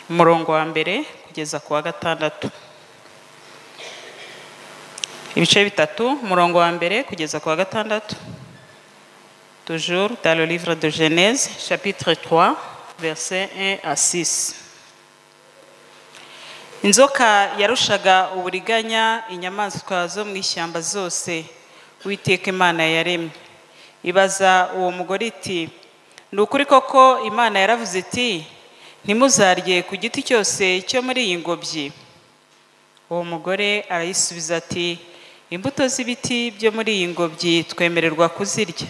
umurongo wa mbere kugeza ku wa gatandatu. Ibice bitatu, umurongo wa mbere kugeza ku wa gatandatu. Toujours dans le livre de Genèse, chapitre 3, versets 1 à 6. Inzoka yarushaga uburiganya inyamaswa zo mu ishyamba zose Uwiteka Imana yaremye. Ibaza uwo mugore iti: "Ni ukuri koko Imana yaravuze iti ntimuzarye ku giti cyose cyo muri iyi ngobyi?" Uwo mugore arayisubiza ati: "Imbuto z'ibiti byo muri iyi ngobyi twemererwa kuzirya,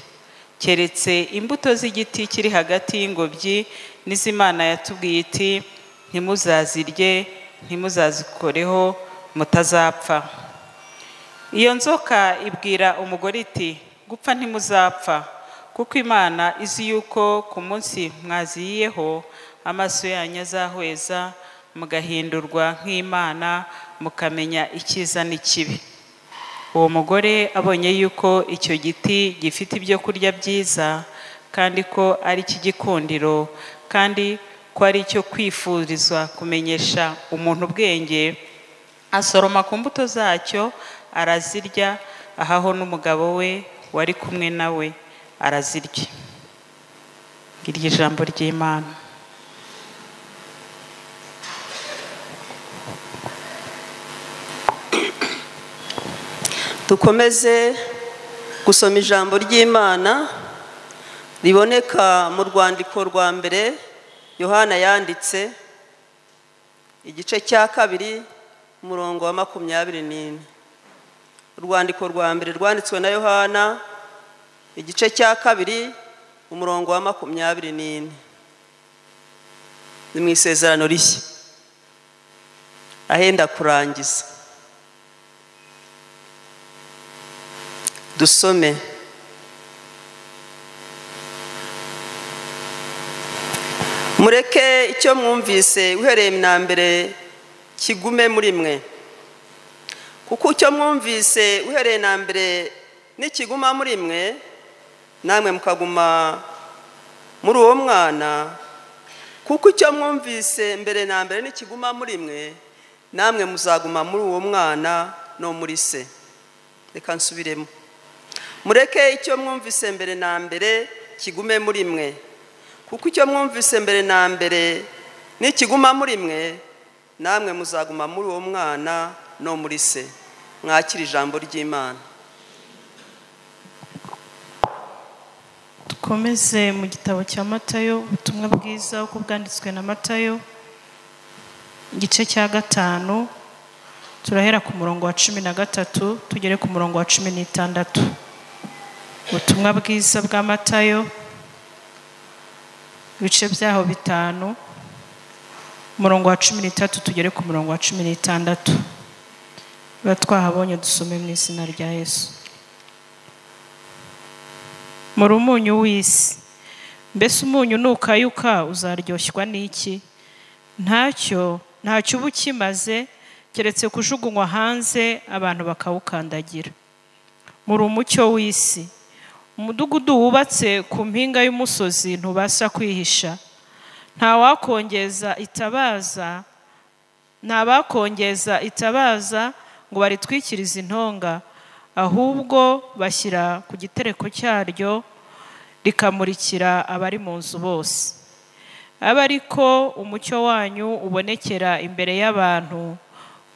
keretse imbuto z'igiti kiri hagati y'ingobyi n'iz'Imana yatubwiye iti ntimuzazirye, ntimuzazikoreho mutazapfa." Iyo nzoka ibwira umugore iti: "Gupfa ntimuzapfa, kuko Imana izi yuko ku munsi mwaziyeho amaso yanyu azahweza, mugahindurwa nk'Imana, mukamenya icyiza n'ikibi." Uwo mugore abonye yuko icyo giti gifite ibyo kurya byiza, kandi ko ari icy'igikundiro, kandi ko ari icyo kwifurizwa kumenyesha umuntu ubwenge, asoroma ku mbuto zacyo arazirya, ahaho n'umugabo we wari kumwe nawe arazirya. Ngiryo ijambo ry'Imana. Dukomeze gusoma ijambo ry'Imana riboneka mu rwandiko rwa mbere Yohana yanditse, igice cya 2, umurongo wa 24. Urwandiko rwa mbere rwanditswe na Yohana, igice cya 2, umurongo wa 24. Ni mu isezerano rishya ahenda kurangiza. Dusome. Mureke icyo mwumvise uhereye na mbere kigume muri mwe, kuko icyo mwumvise uhereye na mbere nikiguma muri mwe, namwe mukaguma muri uwo mwana. Kuko icyo mwumvise mbere na mbere nikiguma muri mwe, namwe muzaguma muri uwo mwana no muri se. Reka nsubiremo. Mureke icyo mwumvise mbere na mbere kigume muri mwe, kuko icyo mwumvise mbere na mbere nikiguma muri mwe, namwe muzaguma muri uwo mwana no muri se. Mwakira ijambo ry'Imana. Dukomeze mu gitabo cya Matayo, ubutumwa bwiza uko bwanditswe na Matayo, igice cya 5, turahera ku murongo wa 13 tugere ku murongo wa 16. Ubutumwa bwiza bwa Matayo, ibice byaho 5, umurongo wa 13 tugere ku murongo wa 16. Batwahabonye dusome mu izina rya Yesu. Muri umunyu w'isi, mbese umunyu nukayuka uzaryoshwa n'iki? Ntacyo uba ukimaze keretse kujugunywa hanze abantu bakawukandagira. Muri umucyo w'isi, umudugudu wubatse ku mpinga y'umusozi ntubasha kwihisha. Nta wakongeza itabaza ngo baritwikirize intonga, ahubwo bashyira ku gitereko cyaryo rikamurikira abari mu nzu bose. Abe ariko umucyo wanyu ubonekera imbere y'abantu,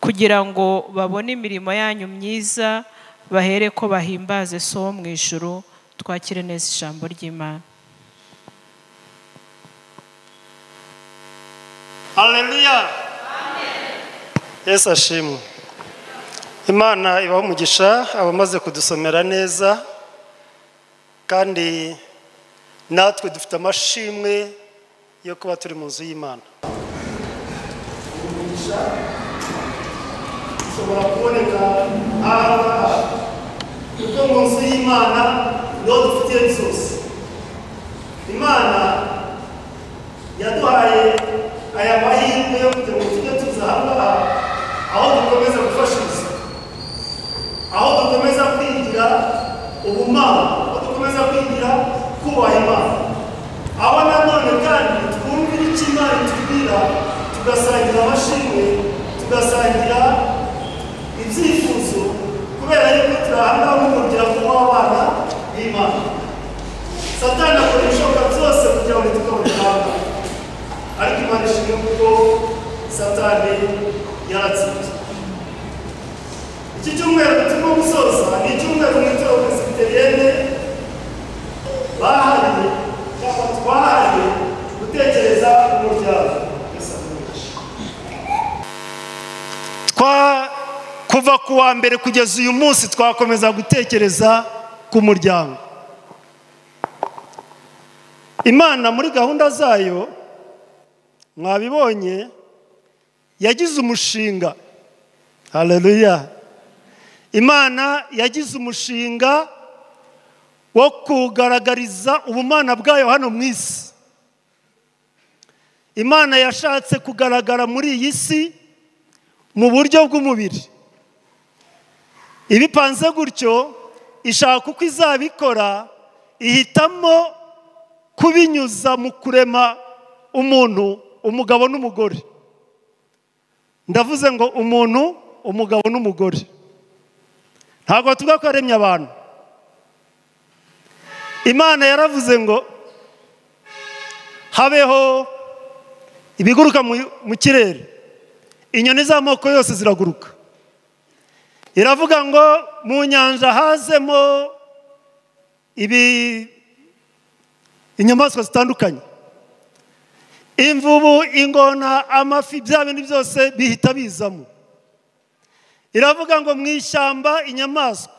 kugira ngo babone imirimo yanyu myiza, bahere ko bahimbaze So wo mu ijuru. Twakire neza ijambo ry'Imana. Haleluya. Yesu ashimwe. Imana ibahe umugisha abamaze kudusomera neza, kandi natwe dufite amashimwe yo kuba turi mu nzu y'Imana. Umugisha ushobora kuboneka aha, kuko mu nzu y'Imana niho dufitiye byose. Imana yaduhaye aya mahirwe yo kugira ngo tujye tuza aha ngaha, aho dukomeza icyo Imana itubwira, tugasangira amashimwe, tugasangira ibyifuzo, kubera yuko turi aha ngaha nk'umuryango w'abana b'Imana. Satani akora ibishoboka byose kugira ngo tukabone aha, ariko Imana ishimwe kuko Satani yaratsinze. Iki cyumweru turimo gusoza ni icyumweru mu itorero Presbyterienne bahariye cyangwa twahariye gutekereza umuryango. Kuva ku wa mbere kugeza uyu munsi twakomeza gutekereza ku muryango. Imana muri gahunda zayo mwabibonye yagize umushinga. Haleluya. Imana yagize umushinga wo kugaragariza ubumana bwayo hano mu isi. Imana yashatse kugaragara muri iyi si mu buryo bw'umubiri. Ibipanze gutyo ishaka uko izabikora, ihitamo kubinyuza mu kurema umuntu, umugabo n'umugore. Ndavuze ngo umuntu, umugabo n'umugore. Ntabwo tuvuga ko yaremye abantu. Imana yaravuze ngo habeho ibiguruka mu kirere, inyoni z'amoko yose ziraguruka. Iravuga ngo mu nyanja hazemo inyamaswa zitandukanye, imvubu, ingona, amafi, bya bindi byose bihita bizamo. Iravuga ngo mu ishyamba inyamaswa,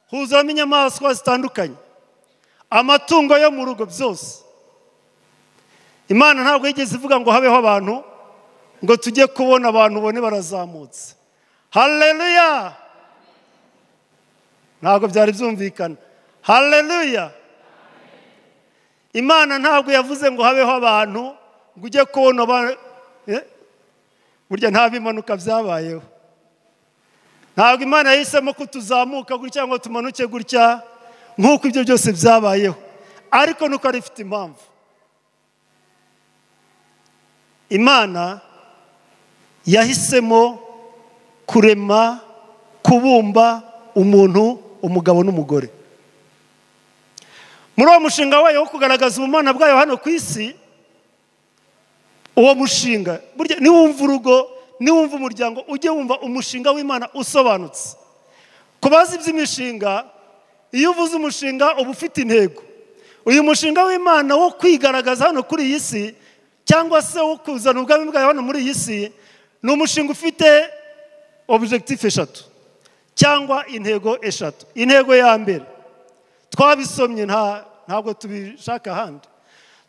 huzuramo inyamaswa zitandukanye, amatungo yo mu rugo byose. Imana ntabwo yigeze ivuga ngo habeho abantu, ngo tujye kubona abantu bone barazamutse. Haleluya. Ntabwo byari byumvikana. Haleluya. Imana ntabwo yavuze ngo habeho abantu ngo ujye kubona burya nta bimanuka byabayeho. Ntabwo Imana yahisemo ko tuzamuka gutya ngo tumanuke gutya nk'uko ibyo byose byabayeho, ariko nuko ari ifite impamvu. Imana yahisemo kurema, kubumba umuntu, umugabo n'umugore. Muri uwo mushinga wayo wo kugaragaza ubumana bwayo hano ku isi, uwo mushinga burya niwumva urugo, niwumva umuryango, ujye wumva umushinga w'Imana usobanutse. Ku bazi iby'imishinga, iyo uvuze umushinga uba ufite intego. Uyu mushinga w'Imana wo kwigaragaza hano kuri iyi si, cyangwa se wo kuzana ubwami bwayo hano muri iyi si, ni umushinga ufite objectif eshatu cyangwa intego eshatu. Intego ya mbere twabisomye, ntabwo tubishaka ahandi.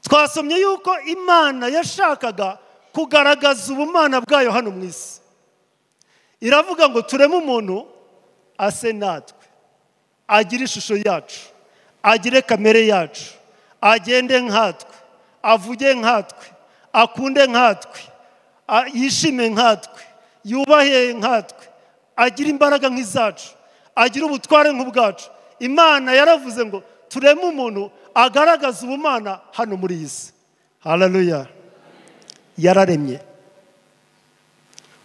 Twasomye yuko Imana yashakaga kugaragaza ubumana bwayo hano mu isi. Iravuga ngo tureme umuntu ase natwe, agire ishusho yacu, agire kamere yacu, agende nkatwe, avuge nkatwe, akunde nkatwe, yishime nkatwe, yubahe nkatwe, agire imbaraga nk'izacu, agire ubutware nk'ubwacu. Imana yaravuze ngo tureme umuntu agaragaza ubumana hano muri iyi si. Haleluya. Yararemye.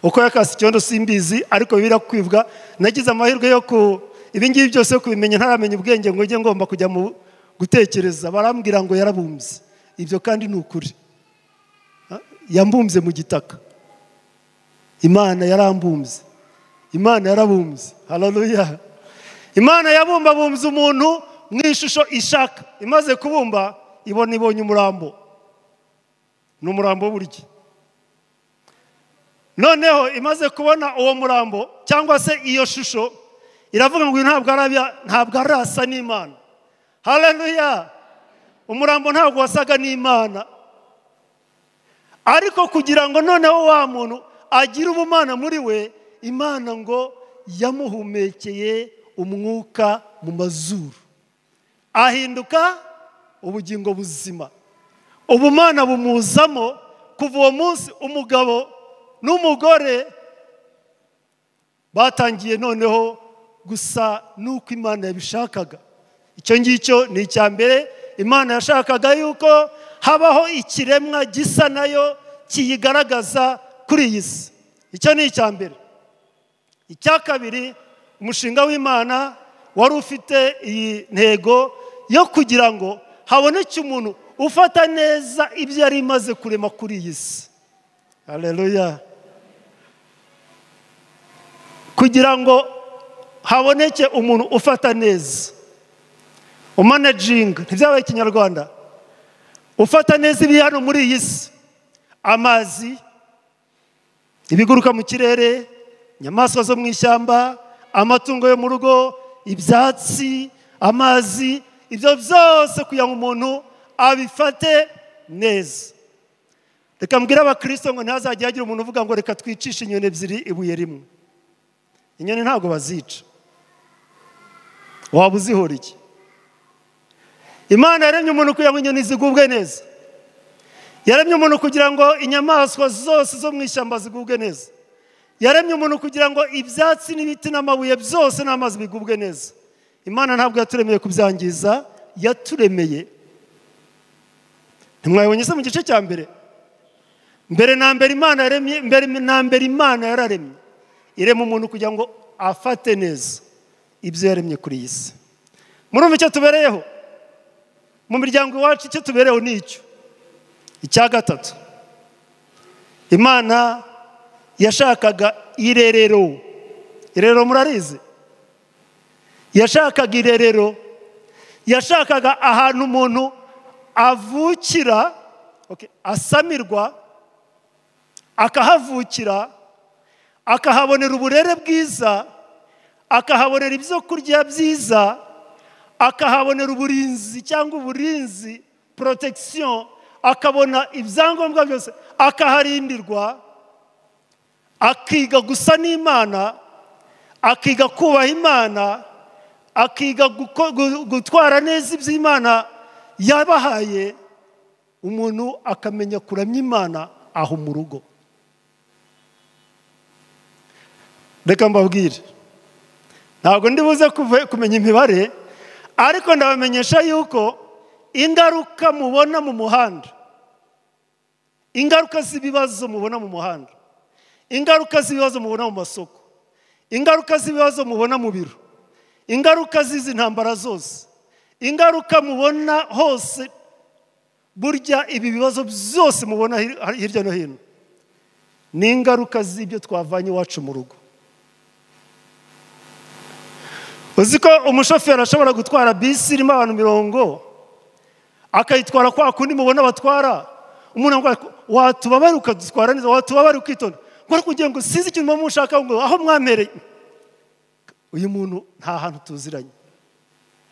Uko yakase icyondo simbizi, ariko birakwibwa. Nagize amahirwe yo ku ibi ngibi byose kubimenya ntaramenya ubwenge ngo njye ngomba kujya mu gutekereza. Barambwira ngo yarabumbye. Ibyo kandi ni ukuri. Yambumbye mu gitaka. Imana yarambumbye. Imana yarabumbye. Haleluya. Imana yabumbabumbye umuntu mu ishusho ishaka. Imaze kubumba ibona ibonye umurambo. Ni umurambo burya. Noneho imaze kubona uwo murambo cyangwa se iyo shusho, iravuga ngo ntabwo arasa n'Imana. Haleluya. Umurambo ntabwo wasaga n'Imana. Ariko kugira ngo noneho wa muntu agire ubumana muri we, Imana ngo yamuhumekeye umwuka mu mazuru, ahinduka ubugingo buzima. Ubumana bumuzamo. Kuva uwo munsi umugabo n'umugore batangiye noneho gusa nuko Imana yabishakaga. Icyo ngicyo ni icya mbere. Imana yashakaga yuko habaho ikiremwa gisa nayo kiyigaragaza kuri iyi si. Icyo ni icya mbere. Icya kabiri, umushinga w'Imana wari ufite iyi ntego yo kugira ngo haboneke umuntu ufata neza ibyo yari imaze kurema kuri iyi si. Haleluya. Kugira ngo haboneke umuntu ufata neza, umanajinga, ntibyabaye ikinyarwanda, ufata neza ibiri hano muri iyi si, amazi, ibiguruka mu kirere, inyamaswa zo mu ishyamba, amatungo yo mu rugo, ibyatsi, amazi, ibyo byose kugira ngo umuntu abifate neza. Reka mbwire abakristo ngo ntihazajye hagira umuntu uvuga ngo reka twicishe inyoni ebyiri ibuye rimwe. Inyoni ntabwo bazica, waba uzihora iki? Imana yaremye umuntu kugira ngo inyoni zigubwe neza. Yaremye umuntu kugira ngo inyamaswa zose zo mu ishyamba zigubwe neza. Yaremye umuntu kugira ngo ibyatsi n'ibiti n'amabuye byose n'amazi bigubwe neza. Imana ntabwo yaturemeye kubyangiza, yaturemeye. Ntimwabonye se mu gice cya mbere? Mbere na mbere Imana yaremye, mbere na mbere Imana yararemye. Irema umuntu kugira ngo afate neza ibyo yaremye kuri iyi si. Murumva icyo tubereyeho? Mu miryango iwacu icyo tubereyeho ni icyo. Icya gatatu, Imana yashakaga irerero. Irerero murarizi? Yashakaga irerero, yashakaga ahantu umuntu avukira, asamirwa, akahavukira, akahabonera uburere bwiza, akahabonera ibyo kurya byiza, akahabonera uburinzi cyangwa uburinzi, protection, akabona ibyangombwa byose, akaharindirwa, akiga gusa n'Imana, akiga kubaha Imana, akiga gutwara neza iby'Imana yabahaye. Umuntu akamenya kuramya Imana aho mu rugo. Reka mbabwire, ntabwo ndibuze kumenya imibare, ariko ndabamenyesha yuko ingaruka mubona mu muhanda, ingaruka z'ibibazo mubona mu muhanda, ingaruka z'ibibazo mubona mu masoko, ingaruka z'ibibazo mubona mu biro, ingaruka z'izi ntambara zose, ingaruka mubona hose, burya ibi bibazo byose mubona hirya no hino ni ingaruka z'ibyo twavanye iwacu mu rugo. Uzi ko umushoferi ashobora gutwara bisi irimo abantu 40, akayitwara kwa kundi mubona batwara, umuntu ngo watubabara ukadutwara neza, watubabara ukitonda, ngo kugira ngo sinzi ikintu mushaka ngo aho mwampereye. Uyu muntu nta hantu tuziranye,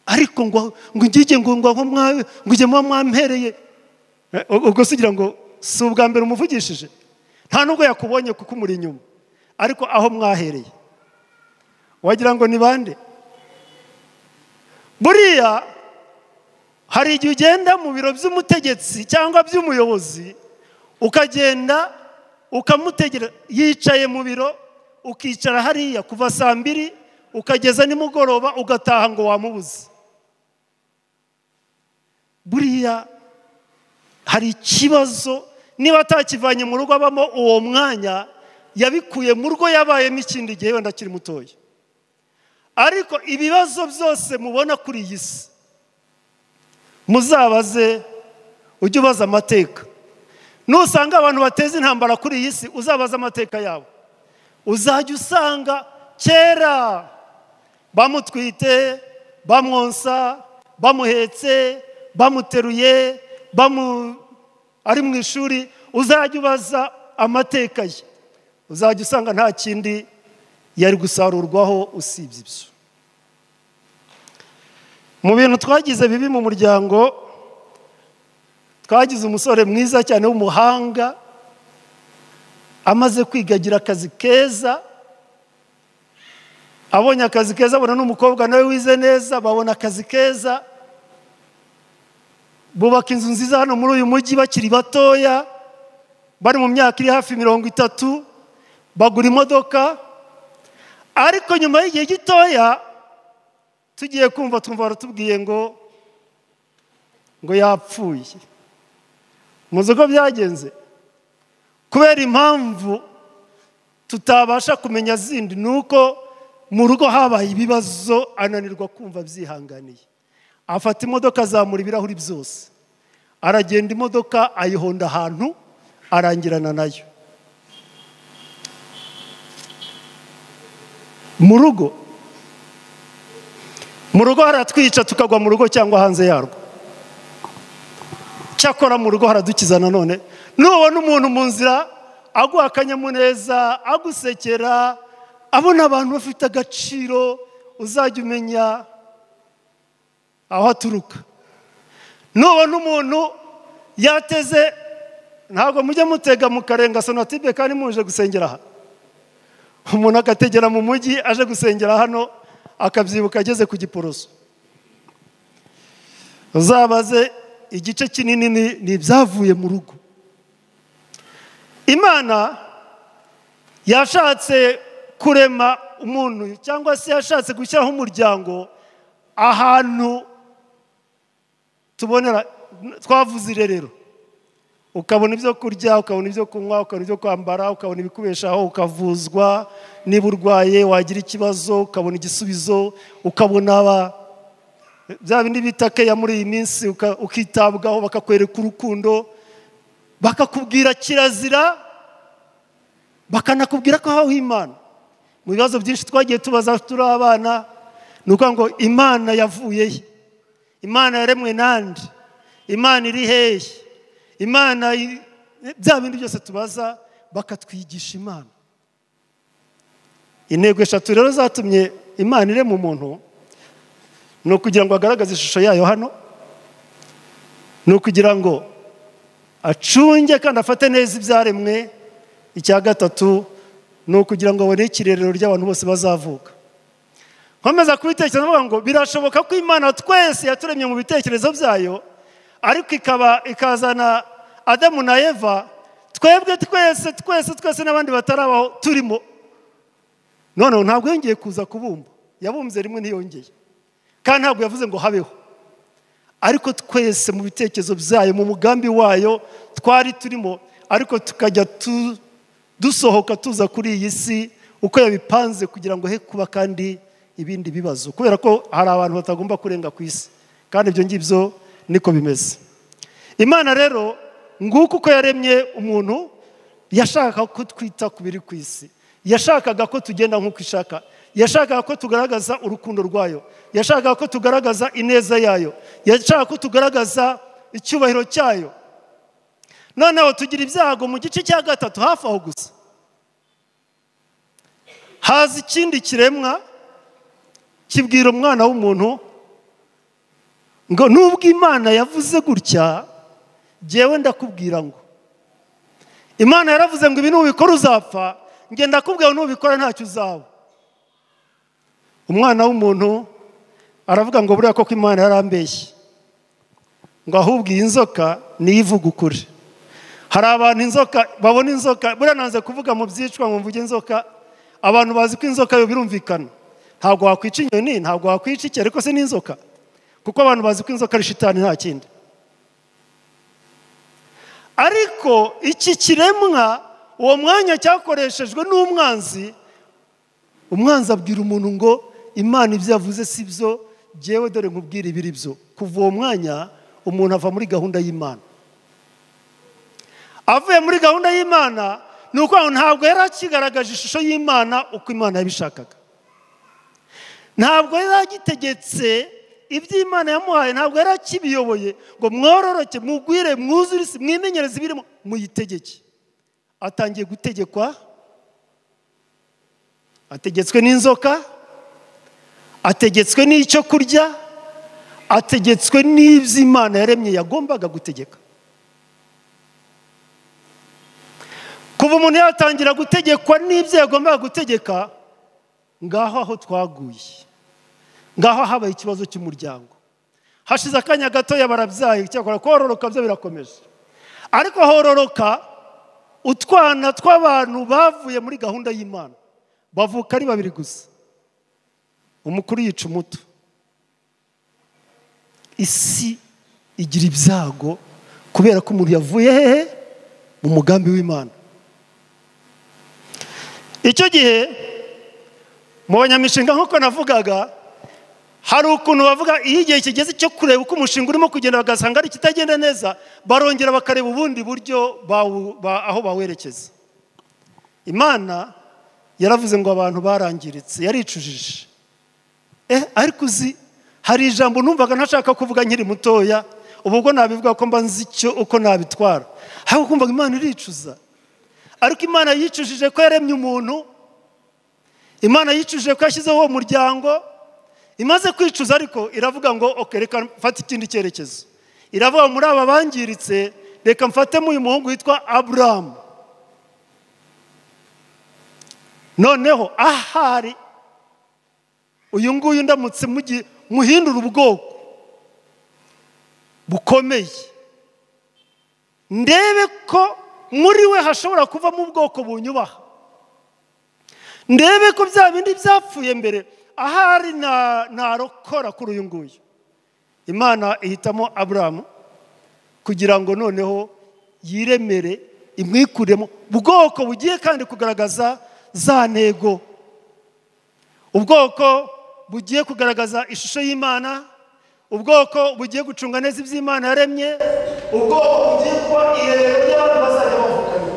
ariko ngo ngige ngo aho ngo mwampereye. Ubwo se ugira ngo si ubwa mbere umuvugishije, nta nubwo yakubonye kuko umuri inyuma, ariko aho mwahereye wagira ngo ni bande. Buriya hari igihe ugenda mu biro by'umutegetsi cyangwa by'umuyobozi, ukagenda ukamutegera yicaye mu biro, ukicara hariya kuva saa 2 ukageza nimugoroba, ugataha ngo wamubuze. Buriya hari ikibazo, niba atakivanye mu rugo abamo uwo mwanya, yabikuye mu rugo yabayemo ikindi gihe wenda akiri mutoya. Ariko ibibazo byose mubona kuri iyi si, muzabaze, ujye ubaza amateka. Nusanga abantu bateza intambara kuri iyi si, uzabaza amateka yabo. Uzajya usanga kera bamutwite, bamwonsa, bamuhetse, bamuteruye, ari mu ishuri, uzajya ubaza amateka ye, uzajya usanga nta kindi yari gusarurwaho usibye ibyo. Mu bintu twagize bibi mu muryango, twagize umusore mwiza cyane w'umuhanga, amaze kwigagira akazi keza, abonye akazi keza, abona n'umukobwa nawe wize neza, babona akazi keza, bubaka inzu nziza hano muri uyu mujyi bakiri batoya, bari mu myaka iri hafi 30, bagura imodoka. Ariko nyuma y'igihe gitoya tugiye kumva twumva baratubwiye ngo yapfuye. Muzi uko byagenze? Kubera impamvu tutabasha kumenya zindi, nuko mu rugo habaye ibibazo, ananirwa kumva byihanganiye. Afata imodoka azamura ibirahuri byose, aragenda imodoka ayihonda ahantu, arangirana nayo. Mu rugo haratwica tukagwa mu rugo cyangwa hanze yarwo. Cyakora mu rugo haradukiza nanone. Nubona umuntu mu nzira aguha akanyamuneza, agusekera, abona abantu bafite agaciro, uzajya umenya aho aturuka. Nubona umuntu yateze, ntabwo mujya mutega mukarenga Sonatube kandi muje gusengera aha. Umuntu akategera mu mujyi aje gusengera hano, akabyibuka ageze ku Giporoso. Uzabaze igice kinini ni ibyavuye mu rugo. Imana yashatse kurema umuntu, cyangwa se yashatse gushyiraho umuryango ahantu tubonera, twavuze irerero. Ukabona ibyo kurya, ukabona ibyo kunywa, ukabona ibyo kwambara, ukabona ibikubeshaho, ukavuzwa niba urwaye, wagira ikibazo ukabona igisubizo, ukabona bya bindi bita keya muri iyi minsi, ukitabwaho, bakakwereka urukundo, bakakubwira kirazira, bakanakubwira ko habaho Imana. Mu bibazo byinshi twagiye tubaza turi abana, ni ukuvuga ngo Imana yavuye he? Imana yaremwe nande? Imana iri hehe? Imana, bya bindi byose tubaza, bakatwigisha Imana. Intego eshatu rero zatumye Imana irema umuntu, ni ukugira ngo agaragaze ishusho yayo hano, ni ukugira ngo acunge kandi afate neza ibyaremwe. Icya gatatu ni ukugira ngo abone ikirerero ry'abantu bose bazavuka. Nkomeza kubitekereza mvuga ngo birashoboka ko Imana twese yaturemye mu bitekerezo byayo, ariko ikaba ikazana Adamu na Eva, twebwe twese twese twese n'abandi batarabaho turimo. None ntabwo yongeye kuza kubumba, yabumbye rimwe ntiyongeye, kandi ntabwo yavuze ngo habeho. Ariko twese mu bitekerezo byayo, mu mugambi wayo twari turimo, ariko tukajya dusohoka tuza kuri iyi si uko yabipanze kugira ngo he kuba kandi ibindi bibazo, kubera ko hari abantu batagomba kurenga ku isi, kandi ibyo ngibyo niko bimeze. Imana rero nguko uko yaremye umuntu, yashakaga ko twita ku biri ku isi, yashakaga ko tugenda nk'uko ishaka, yashakaga ko tugaragaza urukundo rwayo, yashakaga ko tugaragaza ineza yayo, yashakaga ko tugaragaza icyubahiro cyayo. Noneho tugira ibyago mu gice cya gatatu hafi aho gusa, haza ikindi kiremwa kibwira umwana w'umuntu ngo nubwo Imana yavuze gutya, jyewe ndakubwira ngo Imana yaravuze ngo ibi nubikora uzapfa, nge ndakubwira nubikora ntacyo uzaba. Umwana w'umuntu aravuga ngo buriya koko Imana yarambeshye, ngo ahubwo iyi nzoka niyo ivuga ukuri. Hari abantu inzoka babona inzoka, buriya nanze kuvuga mu byicwa ngo mvuge inzoka, abantu bazi ko inzoka yo birumvikana, ntabwo wakwica inyoni, ntabwo wakwica iki, ariko se n'inzoka, kuko abantu bazi ko inzoka ari shitani nta kindi. Ariko iki kiremwa uwo mwanya cyakoreshejwe n'umwanzi, umwanzi abwira umuntu ngo Imana ibyo yavuze si byo, jyewe dore nkubwira ibiri byo. Kuva uwo mwanya umuntu ava muri gahunda y'Imana. Avuye muri gahunda y'Imana, ni uko ntabwo yari akigaragaje ishusho y'Imana uko Imana yabishakaga, ntabwo yari agitegetse ibyo Imana yamuhaye, ntabwo yari akibiyoboye ngo mwororoke, mugwire, mwuzure isi, mwimenyereze ibirimo, muyitegeke. Atangiye gutegekwa, ategetswe n'inzoka, ategetswe n'icyo kurya, ategetswe n'ibyo Imana yaremye yagombaga gutegeka. Kuva umuntu yatangira gutegekwa n'ibyo yagombaga gutegeka, ngaho aho twaguye, ngaho habaye ikibazo cy'umuryango. Hashize akanya gatoya barabyaye, cyakora kororoka byo birakomeje, ariko hororoka utwana tw'abantu bavuye muri gahunda y'Imana, bavuka ari babiri gusa, umukuru yica umuto. Isi igira ibyago Kubera ko umuntu yavuye hehe? Mu mugambi w'Imana. Icyo gihe mu banyamishinga nk'uko navugaga, hari ukuntu bavuga iyo igihe kigeze cyo kureba uko umushinga urimo kugenda bagasanga ari kitagenda neza, barongera bakareba ubundi buryo aho bawerekeza. Imana yaravuze ngo abantu barangiritse, yaricujije. Ariko uzi hari ijambo numvaga ntashaka kuvuga nkiri mutoya, ubwo nabivuga ko mba nzi icyo uko nabitwara. Aho kumvaga Imana iricuza. Ariko Imana yicujije ko yaremye umuntu, Imana yicujije ko yashyizeho uwo muryango. Imaze kwicuza ariko iravuga ngo okay, reka mfate ikindi cyerekezo. Iravuga muri aba bangiritse, reka mfatemo uyu muhungu witwa Abraham. Noneho ahari uyu nguyu ndamutse muhindura ubwoko bukomeye, ndebe ko muri we hashobora kuvamo ubwoko bunyubaha, ndebe ko bya bindi byapfuye mbere ahari narokora kuri uyu nguyu. Imana ihitamo Abraham kugira ngo noneho yiremere, imwikuremo ubwoko bugiye kandi kugaragaza za ntego, ubwoko bugiye kugaragaza ishusho y'Imana, ubwoko bugiye gucunga neza iby'Imana yaremye, ubwoko bugiye kuba irerero ry'abantu bazajya bavukana.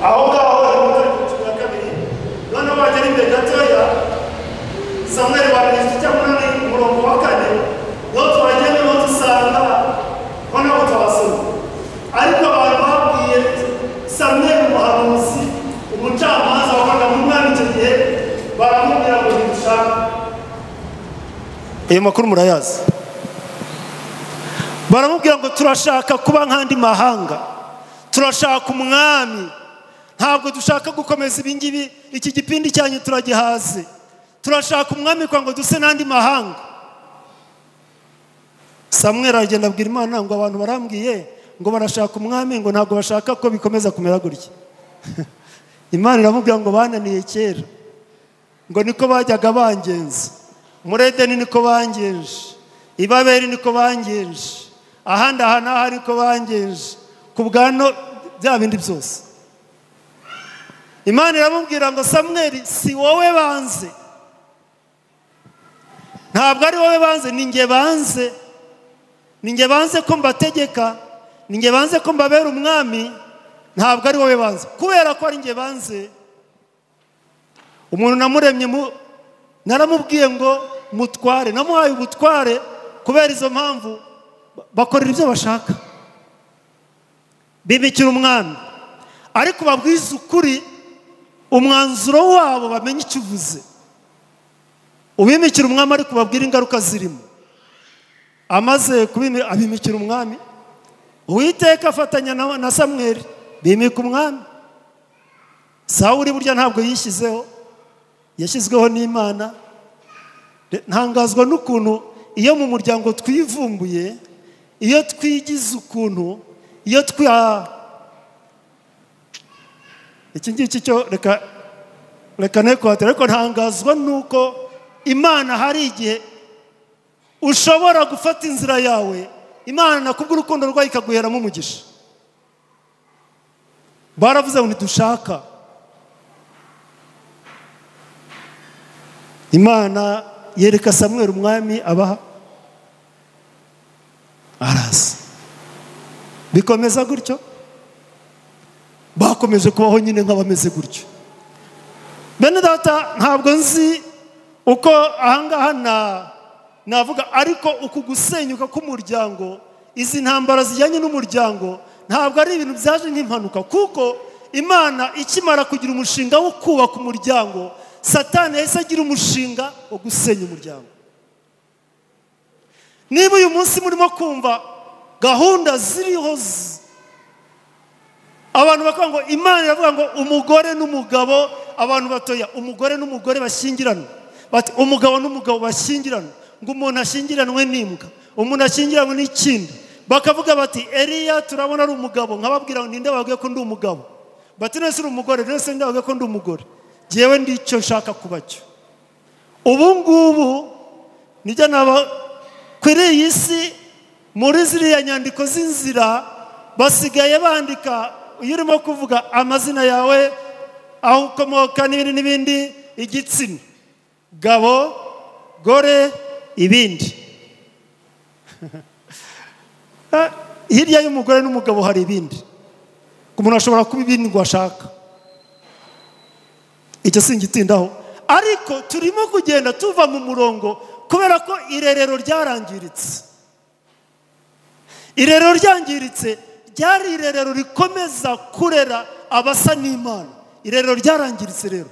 Aho ngaho hari mu 12, noneho bagera imbere gatoya, Samweli wa mbere igice cya 8 umurongo wa 4, niho tuhagenda niho dusanga noneho tuhabasoma. Ariko abantu babwiye Samweli umuhanuzi, umucamanza wakoraga mu mwami icyo gihe, baramubwira ngo ntidushaka. Ayo makuru murayazi. Baramubwira ngo turashaka kuba nk'andi mahanga, turashaka umwami, ntabwo dushaka gukomeza ibingibi, iki gipindi cyanyu turagihaze, turashaka umwami kwa ngo duse n'andi mahanga. Samweli aragenda abwira Imana ngo abantu barambwiye ngo barashaka umwami, ngo ntabwo bashaka ko bikomeza kumera gutya. Imana iramubwira ngo bananiye kera, ngo niko bajyaga bangenza, muri Edeni niko bangenje, i Babeli niko bangenje, ahandi aha n'aha niko bangenje, ku bwano bya bindi byose. Imana iramubwira ngo Samweli, si wowe banze, ntabwo ari wowe banze, ni njye banze, ni njye banze ko mbategeka, ni njye banze ko mbabera umwami, ntabwo ari wowe banze. Kubera ko ari njye banze, umuntu namuremye naramubwiye ngo mutware, namuhaye ubutware. Kubera izo mpamvu bakorera ibyo bashaka, bimikira umwami, ariko babwiza ukuri umwanzuro wabo bamenye icyo uvuze. Ubimikira umwami ariko babwira ingaruka zirimo. Amaze abimikira umwami, Uwiteka afatanya na Samweli bimika umwami. Sawuli burya ntabwo yishyizeho, yashyizweho n'Imana. Ntangazwa n'ukuntu iyo mu muryango twivumbuye, iyo twigize ukuntu, iyo iki ngiki cyo reka nekwatira, ariko ntangazwa n'uko Imana hari igihe ushobora gufata inzira yawe, Imana kubw'urukundo rwayo ikaguheramo umugisha. Baravuze ngo ntidushaka. Imana yereka Samweli umwami abaha, araza. Bikomeza gutyo, bakomeje kubaho nyine nk'abameze gutyo. Bene data, ntabwo nzi uko ahangaha navuga, ariko uku gusenyuka k'umuryango, izi ntambara zijyanye n'umuryango, ntabwo ari ibintu byaje nk'impanuka, kuko Imana ikimara kugira umushinga wo kubaka umuryango, Satani yahise agira umushinga wo gusenya umuryango. Niba uyu munsi murimo kumva gahunda ziriho, abantu bakavuga ngo Imana iravuga ngo umugore n'umugabo, abantu batoya, umugore n'umugore bashyingiranwe, bati umugabo n'umugabo bashyingiranwe, ngo umuntu ashyingiranwe n'imbwa, umuntu ashyingiranwe n'ikindi. Bakavuga bati Eliya turabona ari umugabo, nkababwira ngo ninde babwiye ko ndi umugabo? Bati nese uri umugore, nese ninde babwiye ko ndi umugore? Jyewe ndi icyo nshaka kuba cyo. Ubu ngubu nijya naba kuri iyi si Muri ziriya nyandiko z'inzira basigaye bandika iyo urimo kuvuga amazina yawe, aho ukomoka n'ibindi n'ibindi, igitsina, gabo, gore, ibindi. Hirya y'umugore n'umugabo hari ibindi. Umuntu ashobora kuba ibindi ngo ashaka. Icyo singitindaho. Ariko turimo kugenda tuva mu murongo kubera ko irerero ryarangiritse. Irerero ryangiritse ryari irerero rikomeza kurera abasa n'Imana. Irerero ryarangiritse rero.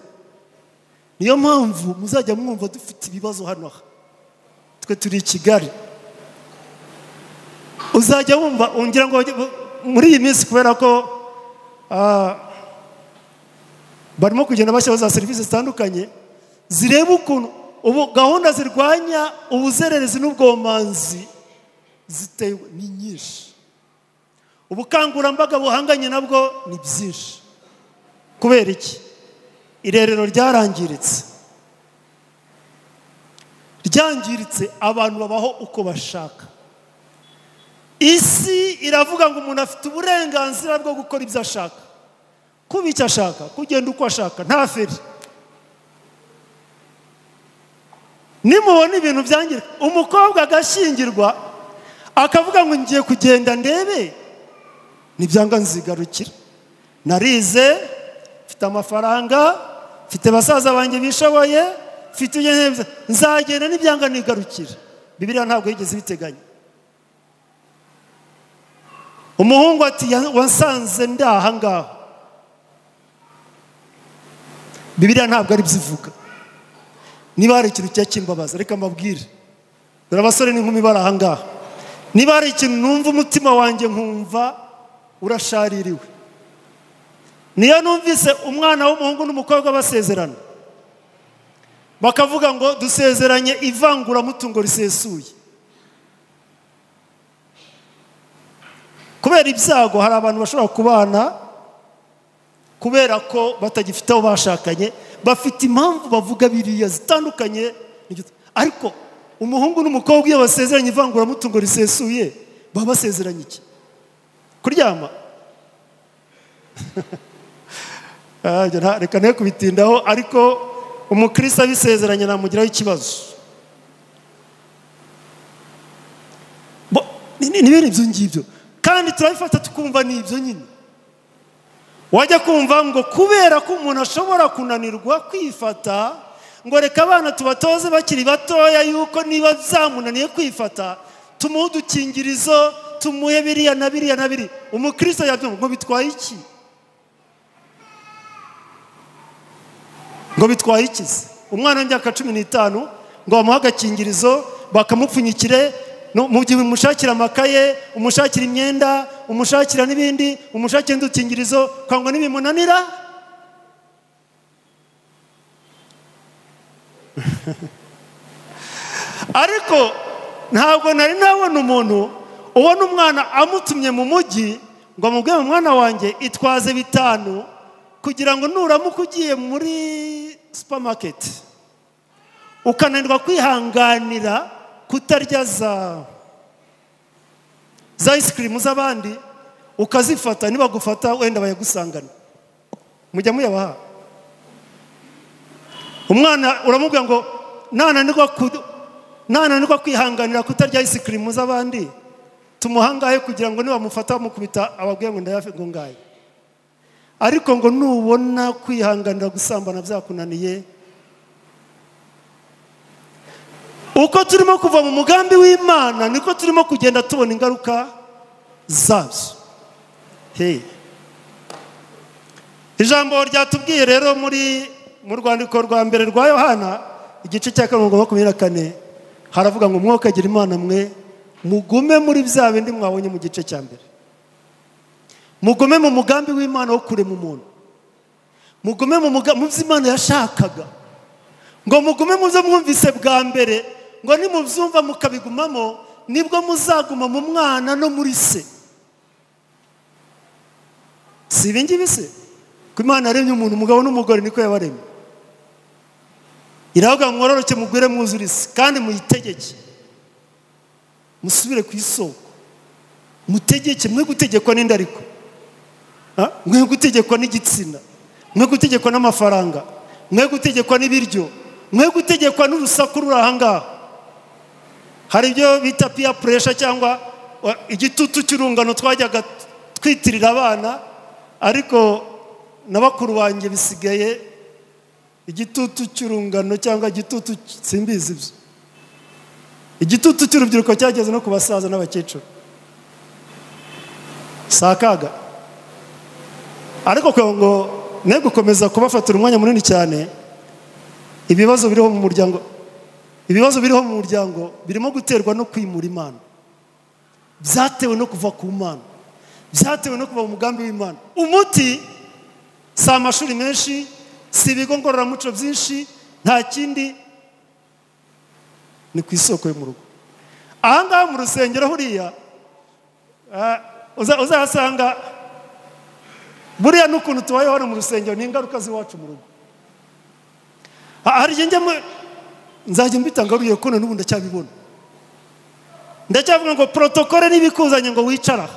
Niyo mpamvu muzajya mwumva dufite ibibazo hano aha. Twe turi i Kigali. Uzajya wumva ungira ngo muri iyi minsi kubera ko barimo kugenda bashyiraho za serivisi zitandukanye zireba ukuntu ubu gahunda zirwanya ubuzererezi n'ubwomanzi zitewe ni nyinshi. Ubukangurambaga buhanganye nabwo ni byinshi. Kubera iki? Irerero ryarangiritse. Ryangiritse, abantu babaho uko bashaka. Isi iravuga ngo umuntu afite uburenganzira bwo gukora ibyo ashaka, kuba icyo ashaka, kugenda uko ashaka, nta feri. Nimubona ibintu byangirika, umukobwa agashyingirwa akavuga ngo ngiye kugenda ndebe nibyanga nzigarukira, narize, mfite amafaranga, mfite basaza banjye bishoboye, mfite nzagenda nibyanga nigarukira. Bibiliya ntabwo yigeze ibiteganya. Umuhungu ati wansanze ndaha ngaho. Bibiliya ntabwo ari byivuga. Niba hari ikintu cyakimbabaza reka mbabwire. Dore abasore n'inkumi bari aha ngaha. Niba hari ikintu numva umutima wanjye nkumva urashaririwe, niyo numvise umwana w'umuhungu n'umukobwa basezerana bakavuga ngo dusezeranye ivanguramutungo risesuye. Kubera ibyago hari abantu bashobora kubana kubera ko batagifite aho bashakanye, bafite impamvu bavuga biriya zitandukanye. Ariko umuhungu n'umukobwa iyo basezeranye ivanguramutungo risesuye baba basezeranye iki? Kuryama? Reka ne kubitindaho, ariko umukristo abisezeranye namugiraho ikibazo. Ni ibintu ibyo ngibyo kandi turabifata tukumva ni ibyo nyine. Wajya kumva ngo kubera ko umuntu ashobora kunanirwa kwifata, ngo reka abana tubatoze bakiri batoya yuko niba byamunaniye kwifata tumuhe udukingirizo, tumuhe biriya na biriya na biriya. Umukristo yabyumva ngo bitwaye iki? Ngo bitwaye iki se? Umwana w'imyaka 15 ngo bamuhe agakingirizo bakamupfunyikire, mu gihe umushakira amakaye, umushakira imyenda, umushakira n'ibindi, umushakira udukingirizo, kwangwa n'ibimunanira. Ariko ntabwo nari nabona umuntu ubona umwana amutumye mu mujyi ngo amubwire mwana wanjye itwaze 5 kugira ngo nuramuka ugiye muri supermarket ukananirwa kwihanganira kutarya za ice cream z'abandi ukazifata, nibagufata wenda bayagusangana. Mujya muyabaha. Umwana uramubwira ngo nananirwa kwihanganira kutarya ice cream z'abandi tumuhangaye kugira ngo nibamufata bamukubita ababwiye ngo ndayafe ngo ngaye. Ariko ngo nubona kwihanganira gusambana byakunaniye, uko turimo kuva mu mugambi w'Imana niko turimo kugenda tubona ingaruka zabyo. Hey. Ijambo ryatubwiye rero muri mu rwandiko rwa mbere rwa Yohana igice cya 24 haravuga ngo mwokagira Imana mwe mugume muri bya bindi mwabonye mu gice cya mbere. Mugume mu mugambi w'Imana wo kurema umuntu. Mugume mu byo Imana yashakaga. Ngo mugume mu byo mwumvise bwa mbere, ngo nimubyumva mukabigumamo nibwo muzaguma mu mwana no muri se. Si ibi ngibi se? Ko Imana yaremye umuntu, umugabo n'umugore niko yabaremye. Iravuga mwororoke mugwire mwuzure isi kandi muyitegeke. Musubire ku isoko. Mutegeke, mwe gutegekwa n'indariko, mwe gutegekwa n'igitsina, mwe gutegekwa n'amafaranga, mwe gutegekwa n'ibiryo, mwe gutegekwa n'urusaku ruri aha ngaha. Hari ibyo bita peer pressure cyangwa igitutu cy'urungano twajyaga twitirira abana, ariko na bakuru banjye bisigaye igitutu cy'urungano cyangwa igitutu simbizi ibyo. Igitutu cy'urubyiruko cyageze no ku basaza n'abakecuru. Sakaga. Ariko kugira ngo ne gukomeza kubafatira umwanya munini cyane, ibibazo biriho mu muryango, ibibazo biriho mu muryango birimo guterwa no kwimura Imana. Byatewe no kuva ku Mana, byatewe no kuva mu mugambi w'Imana. Umuti si amashuri menshi, si ibigo ngororamuco byinshi, nta kindi, ni ku isoko yo mu rugo. Aha ngaha mu rusengero huriya uzahasanga buriya n'ukuntu tubayeho hano mu rusengero ni ingaruka z'iwacu mu rugo. Hari igihe nzajya mbitanga ko n'ubu ndacyabibona, ndacyavuga ngo protokole n'ibikuzanye ngo wicara,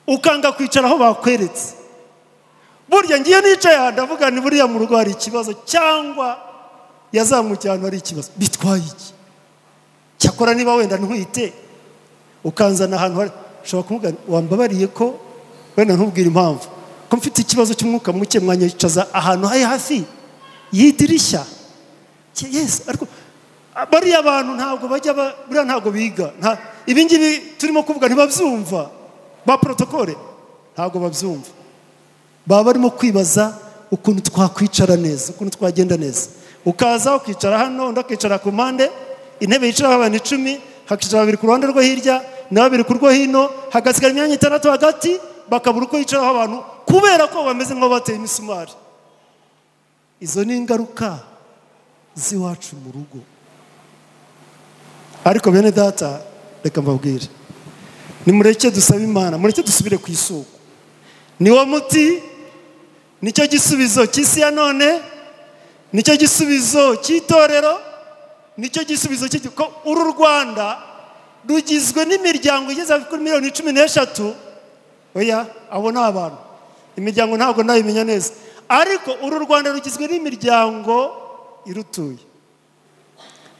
ukanga kwicara aho bakweretse. Burya ngiye nicaye aha ndavuga ni buriya mu rugo hari ikibazo, cyangwa yazamukiye ahantu hari ikibazo, bitwaye iki? Cyakora niba wenda ntwite ukanzana ahantu hari, ushobora kumubwira wambabariye ko wenda ntubwire impamvu ko mfite ikibazo cy'umwuka muke, mwanyicaza ahantu hari hafi y'idirishya. Yes, ariko bariya abantu ntabwo bajya, buriya ntabwo biga, ibi ngibi turimo kuvuga ntibabyumva, ba protokole ntabwo babyumva. Baba barimo kwibaza ukuntu twakwicara neza, ukuntu twagenda neza. Ukaza ukicara hano, undi akicara ku mpande, intebe yicaraho abantu 10, hakicara babiri ku ruhande rwo hirya na babiri ku rwo hino, hagasigara imyanya 6 hagati, bakabura uko yicaraho abantu kubera ko bameze nk'aho bateye imisumari. Izo ni ingaruka z'iwacu mu rugo. Ariko bene data, reka mbabwire, nimureke dusabe Imana, mureke dusubire ku isoko. Niwo muti, nicyo gisubizo cy'isi ya none, nicyo gisubizo cy'itorero, nicyo gisubizo cy'iko uru Rwanda rugizwe n'imiryango igeze kuri miliyoni 13. Oya, abo ni abantu, imiryango ntabwo nayimenya neza, ariko uru Rwanda rugizwe n'imiryango irutuye.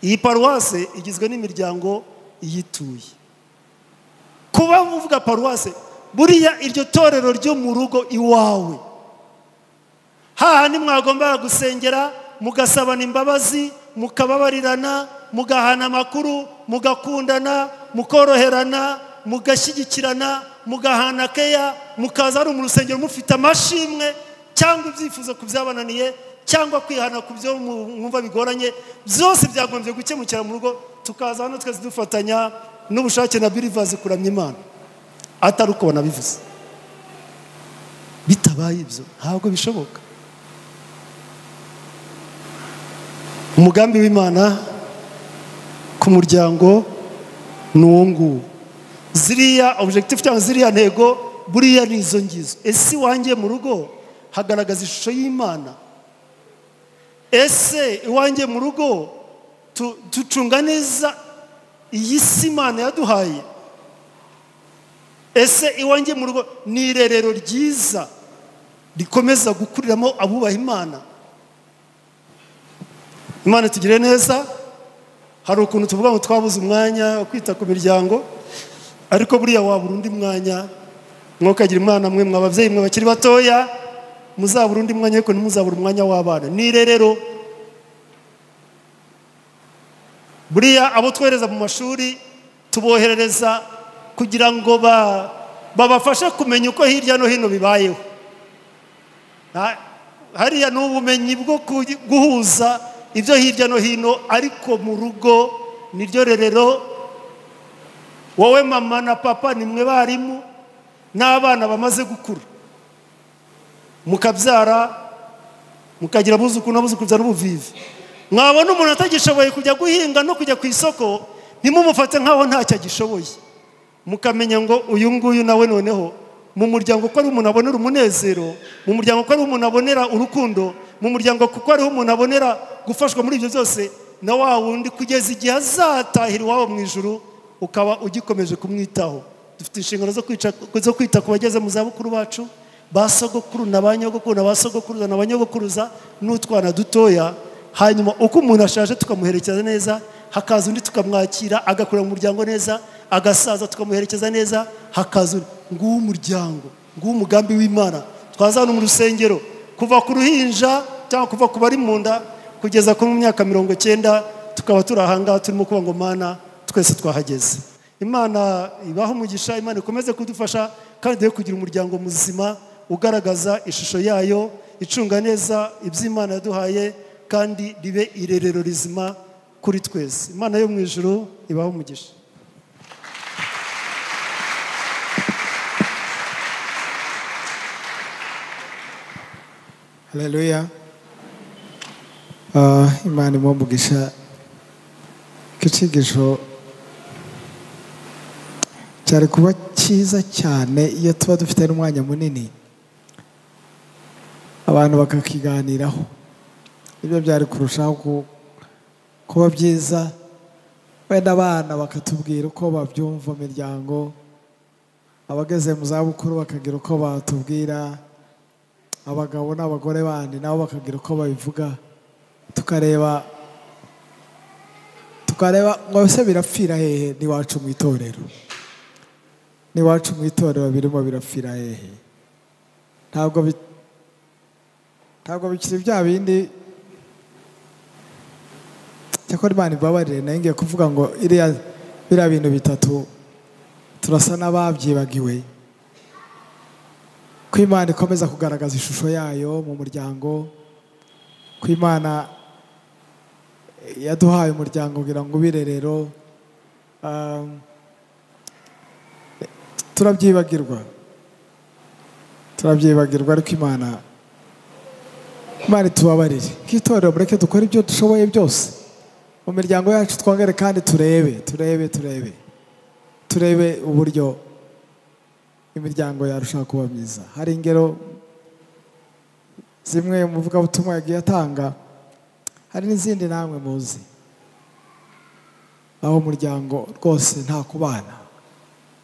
Iyi paruwase igizwe n'imiryango iyituye. Kuba uvuga paruwase, buriya iryo torero ryo mu rugo iwawe, hahandi mwagombaga gusengera, mugasabana imbabazi, mukababarirana, mugahana amakuru, mugakundana, mukoroherana, mugashyigikirana, mugahana keya, mukaza ari mu rusengero mufite amashimwe cyangwa ibyifuzo ku byabananiye cyangwa kwihana ku byo mwumva bigoranye, byose byagombye gukemukira mu rugo. Tukaza hano twese dufatanya n'ubushake na believers kuramya Imana, atari uko banabivuze. Bitabaye ibyo ntabwo bishoboka. Umugambi w'Imana ku muryango ni uwo nguwo. Ziriya objective cyangwa ziriya ntego buriya ni izo ngizo. Ese iwanjye mu rugo hagaragaza ishusho y'Imana? Ese iwanjye mu rugo ducunga neza iyi si Imana yaduhaye? Ese iwanjye mu rugo ni irerero ryiza rikomeza gukuriramo abubaha Imana? Imana tugire neza. Hari ukuntu tuvuga ngo twabuze umwanya wo kwita ku miryango, ariko buriya wabura undi mwanya. Mwokagira Imana mwe mwababyeyi mwe bakiri batoya, muzabura undi mwanya ariko ntimuzabura umwanya w'abana. Ni irerero. Buriya abo twohereza mu mashuri tuboherereza kugira ngo babafashe kumenya uko hirya no hino bibayeho. Hariya ni ubumenyi bwo guhuza ibyo hirya no hino, ariko mu rugo niryo rerero. Wowe mama na papa ni mwe barimu n'abana bamaze gukura, mukabyara mukagira abuzukuru n'abuzukuruza n'ubuvivi. Mwabona umuntu atagishoboye kujya guhinga no kujya ku isoko, ntimumufate nk'aho ntacyo agishoboye. Mukamenya ngo uyu nguyu nawe noneho mu muryango ko ari umuntu abonera umunezero, mu muryango ko ari umuntu abonera urukundo, mu muryango kuko ari umuntu abonera gufashwa muri ibyo byose, na wa wundi kugeza igihe azatahira iwabo mu ijuru ukaba ugikomeje kumwitaho. Dufite inshingano zo kwita ku bageze mu zabukuru bacu, ba sogokuru na ba nyogokuru na ba sogokuruza na ba nyogokuruza n'utwana dutoya. Hanyuma uko umuntu ashaje tukamuherekeza neza, hakaza undi tukamwakira agakurira mu muryango neza, agasaza tukamuherekeza neza, hakaza undi. Nguwo umuryango, nguwo umugambi w'Imana. Twaza hano mu rusengero kuva ku ruhinja cyangwa kuva ku bari mu nda kugeza ku myaka 90, tukaba turi ahangaha turimo kuba ngo Mana twese twahageze. Imana ibahe umugisha, Imana ikomeze kudufasha kandi duhe kugira umuryango muzima ugaragaza ishusho yayo, icunga neza iby'Imana yaduhaye, kandi ribe irerero rizima kuri twese. Imana yo mu ijuru ibahe umugisha. Haleluya. Imana imuhe umugisha. Iki cyigisho cyari kuba cyiza cyane iyo tuba dufite n'umwanya munini abantu bakakiganiraho. Ibyo byari kurushaho kuba byiza, wenda abana bakatubwira uko babyumva mu miryango, abageze mu zabukuru bakagira uko batubwira, abagabo n'abagore bandi nabo bakagira uko babivuga, tukareba ngo ese birapfira hehe n'iwacu mu itorero, n'iwacu mu itorero birimo birapfira hehe. Ntabwo bikiri bya bindi. Cyakora Imana imbabarire, nayo ngiye kuvuga ngo biriya bintu bitatu turasa n'ababyibagiwe. Ko Imana ikomeza kugaragaza ishusho yayo mu muryango, ko Imana yaduhaye umuryango kugira ngo ubirerero, turabyibagirwa, ariko Imana itubabarire. Nk'itorero mureke dukore ibyo dushoboye byose mu miryango yacu, twongere kandi turebe uburyo imiryango yarushaho kuba myiza. Hari ingero zimwe umuvugabutumwa yagiye atanga, hari n'izindi namwe muzi aho umuryango rwose nta kubana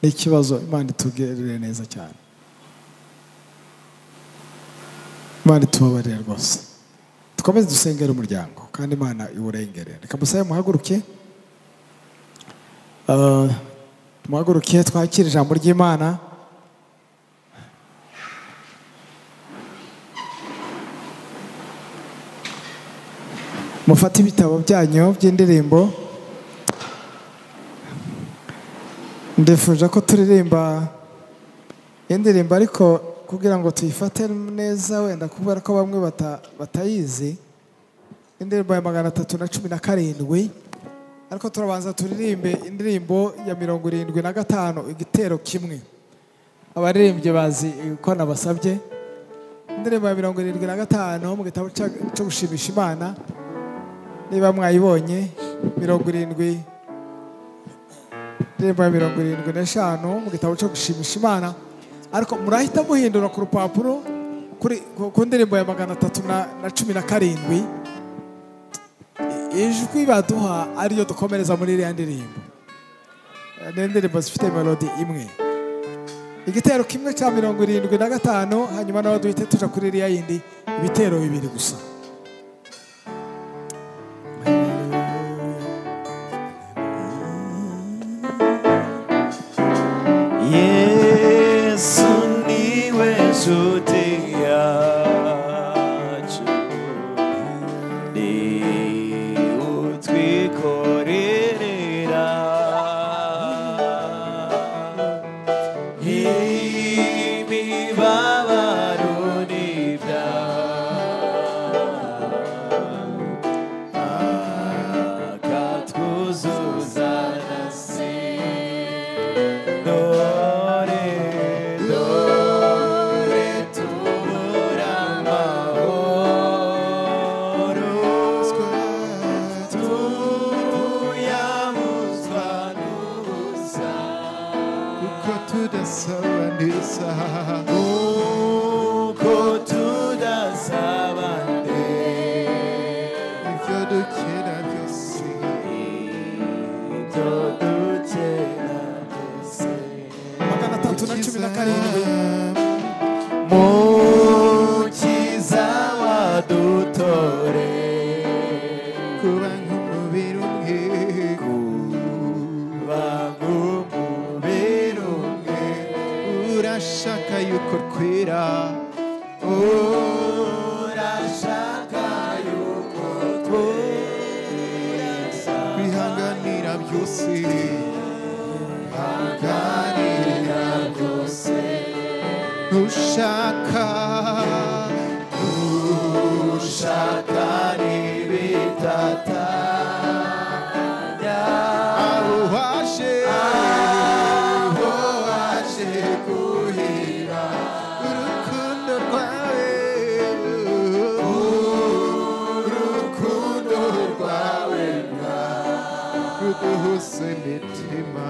ni ikibazo. Imana itugirire neza cyane, Imana itubabarire rwose. Dukomeze dusengere umuryango kandi Imana iwurengere. Reka musabe muhaguruke, twakire ijambo ry'Imana. Mufate ibitabo byanyu by'indirimbo. Ndifuje ko turirimba indirimbo, ariko kugira ngo tuyifate neza wenda kubera ko bamwe batayizi, indirimbo ya 317, ariko turabanza turirimbe indirimbo ya 75 igitero kimwe. Abaririmbyi bazi uko nabasabye. Indirimbo ya 75 mu gitabo cyo gushimisha Imana, niba mwayibonye, 70, indirimbo ya 75 mu gitabo cyo gushimisha Imana. Ariko murahita muhindura ku rupapuro ku ndirimbo ya 317, ijwi baduha ariyo dukomereza muri iriya ndirimbo. Ni indirimbo zifite melody imwe, igitero kimwe cya 75, hanyuma naho duhite tuja kuri iriya yindi ibitero bibiri gusa. Yesu niwe nshuti yacu, ni utwikorerera imibabaro n'ibyaha, akatwuzuza na si. Dore dore tubura amahoro, tuyabuzwa n'ubusa, kuko tudasaba neza, kuko tudasaba neza, ibyo dukena byose, ibyo dukena byose. 27. Mukiza wadutore kuba nk'umubiri umwe, kuba nk'umubiri umwe, urashaka yuko twera, urashaka yuko twera, kwihanganira byose, kwihanganira byose, ushaka ushaka n'ibitatanya, abo waje, abo waje kuhira urukundo rwawe, urukundo rwawe ruduhuze imitima,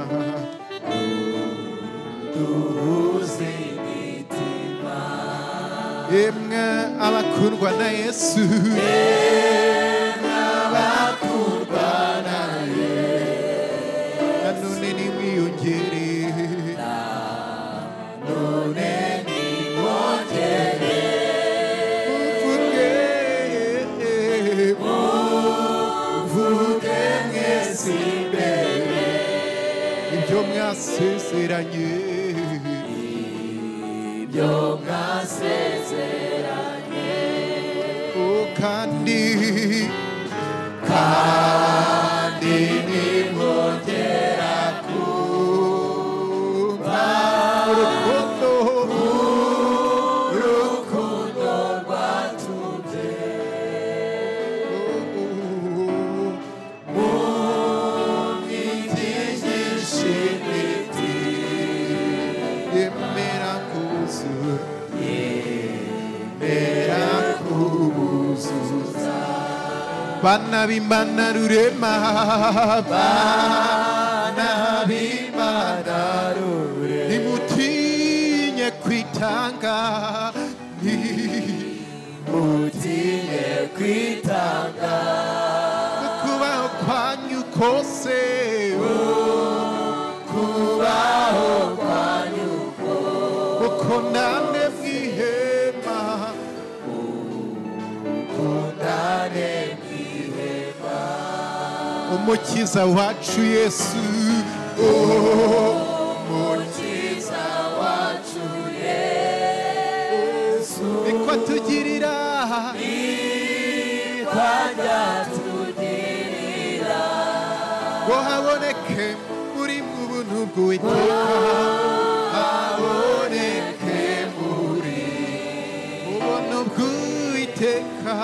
duhuze imitima, yemwe abakundwa na Yesu, yemwe abakundwa na Yesu, nanone nimwiyongere, nanone nimwongere, muvuge, muvuge mwese imbere ibyo mwasezeranye, ibyo mwasezeranye, oh kandi kandi nimwongera kumva urukundo, urukundo rwatumye mumwigishe imiti, yemera kuzura, yemera kubuzuza, bana b'Imana rurema, bana b'Imana rurema, ntimutinye kwitanga, ntimutinye kwitanga, kubaho kwanyu kose, kubaho kwanyu kose, mukundane mw'ihema, mukundane mw'ihema, umukiza wacu Yesu, umukiza wacu Yesu, niko atugirira, niko ajya ngo haboneke muri ubuntu bw'Uwiteka, haboneke muri ubuntu bw'Uwiteka,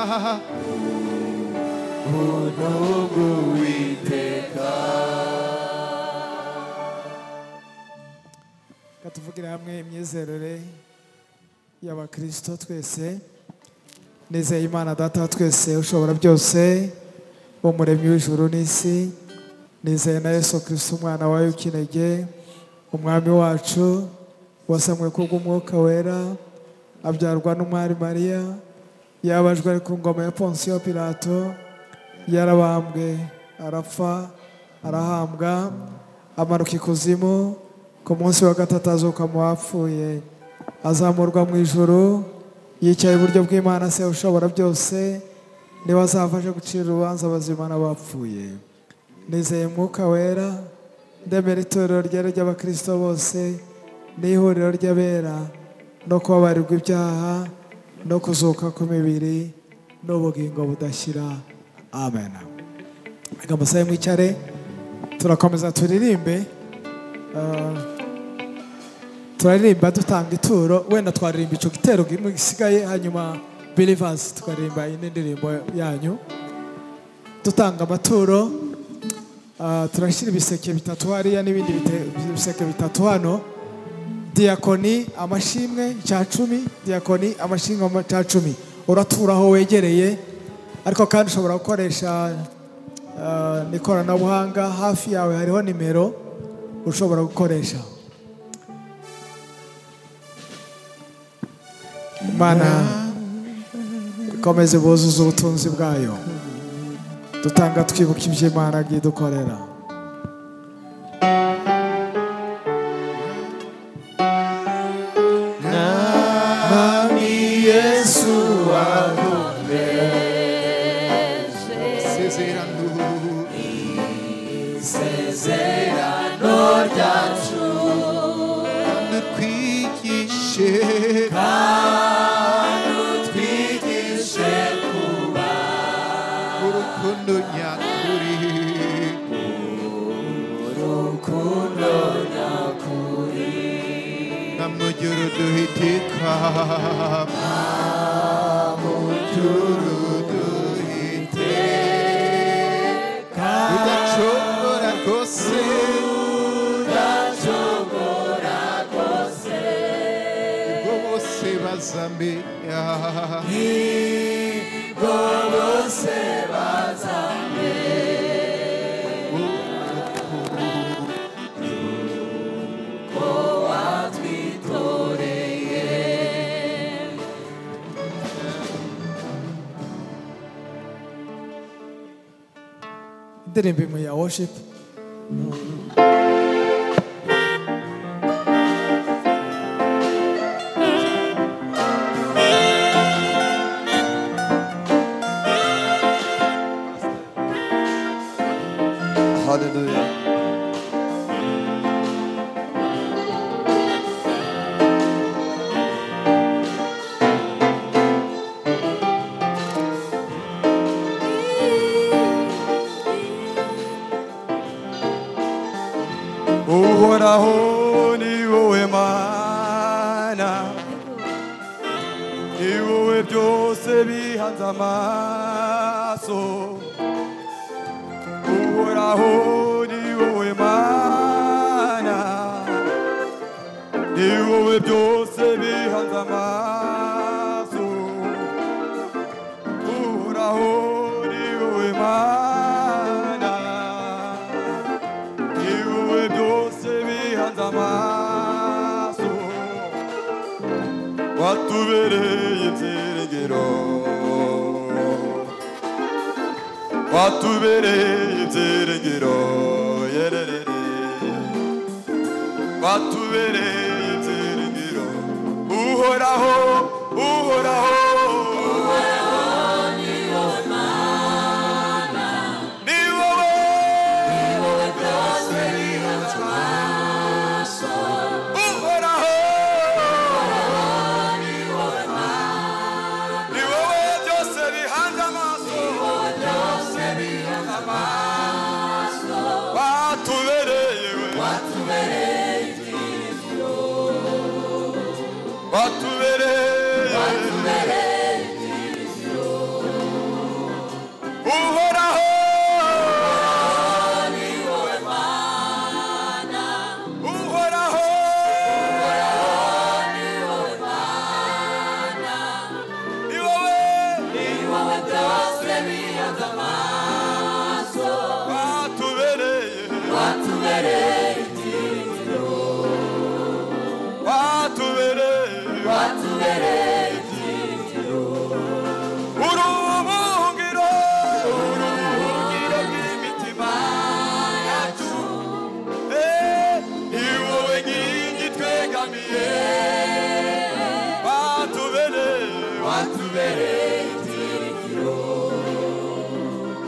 ubuntu bw'Uwiteka. Reka tuvugire hamwe imyizerere y'abakristo twese. Nizeye Imana Data wa twese ushobora byose, umuremyi w'ijuru n'isi. Nizeye na Yesu Kristo umwana wawe w'ikinege, umwami wacu, wasamwe kubw'umwuka wera, abyarwa n'umwari Mariya, yabajwe ari ku ngoma ya Ponsiyo Pilato, yarabambwe, arapfa, arahambwa, amanuka ikuzimu, ku munsi wa gatatu azuka mu bapfuye, azamurwa mu ijuru, yicaye iburyo bw'Imana Se ushobora byose, niwe azafasha gucira urubanza abazima n'abapfuye. Nizeye Mwuka Wera, ndemera itorero ryera ry'abakristo bose, n'ihuriro ry'abera, no kubabarirwa ibyaha, no kuzuka kw'imibiri, n'ubugingo budashira. Amen. Reka musabe mwicare, turakomeza turirimbe. Turaririmba dutanga ituro, wenda twaririmba ico gitero kimwe gisigaye, hanyuma believers tukaririmba indi ndirimbo yanyu. Dutanga amaturo, turashyira ibiseke bitatu hariya n'ibindi biseke bitatu hano. Diakoni amashimwe cya 10, diakoni amashimwe cya 10. Uratura aho wegereye, ariko kandi ushobora gukoresha n'ikoranabuhanga, hafi yawe hariho nimero ushobora gukoresha. Imana ikomeze buzuze ubutunzi bwayo. Dutanga twibuka ibyo Imana yagiye idukorera. byacu Kandi utwigishe Kandi utwigishe kuba Urukundo nyakuri Urukundo nyakuri Namujuru duhitika Namujuru duhiteka Udacogora rwose Udacogora rwose Nibwo bose bazamenya Nibwo bose bazamenya Ko watwitoreye Indirimbo imwe ya worship. Hallelujah. Uhoraho ni wowe Mana, ni wowe byose bihanze amaso. Uhoraho ni wowe Mana, ni wowe byose bihanze amaso. Uhoraho ni wowe Mana, ni wowe byose bihanze amaso. Watubereye ibyiringiro, watubereye ibyiringiro, yererere, watubereye ibyiringiro. Uhoraho, Uhoraho, Uhoraho ni wowe Mana, ni wowe, ni wowe byose bihanze amaso. Uhoraho, Uhoraho ni wowe Mana, ni wowe byose bihanze amaso, ni wowe byose bihanze amaso. Watubereye we, Watubereye ibyiringiro, watubereye, watubereye ibyiringiro. Uhoraho, Uhoraho ni wowe Mana, Uhoraho, Uhoraho ni wowe Mana, ni wowe, ni wowe byose bihanze amaso. Watubereye, Watubereye ibyiringiro, watubereye, watubereye ibyiringiro. Urubuhungiro, urubuhungiro bw'imitima yacu. Ni wowe nkingi twegamiye, watubereye, Watubereye ibyiringiro,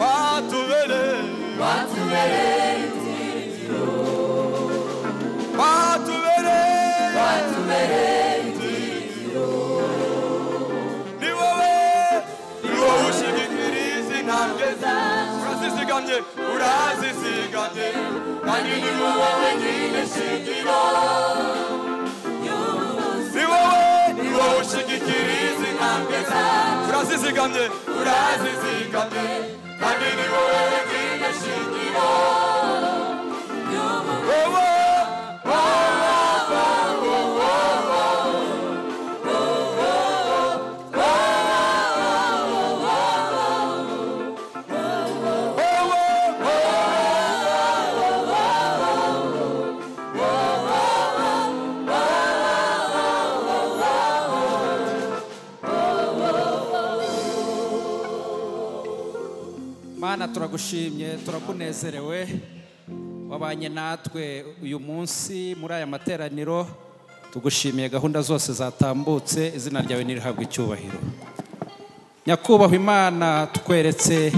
watubereye, watubereye ibyiringiro, watubereye, watubereye ibyiringiro. Ni wowe, ni wowe ushigikira izi ntambwe zacu. Urazizigamye, urazizigamye, kandi ni wowe wenyine shingiro. Ni wowe, ni wowe ushigikira izi ntambwe zacu. Urazizigamye, urazizigamye, kandi ni wowe wenyine shingiro. Wowe, wowe, wowe, wowe. Mana turagushimye, turakunezerewe, wabanye natwe uyu munsi muri aya materaniro. Tugushimiye gahunda zose zatambutse, izina ryawe nirihabwe icyubahiro. Nyakubahwa Imana, tukweretse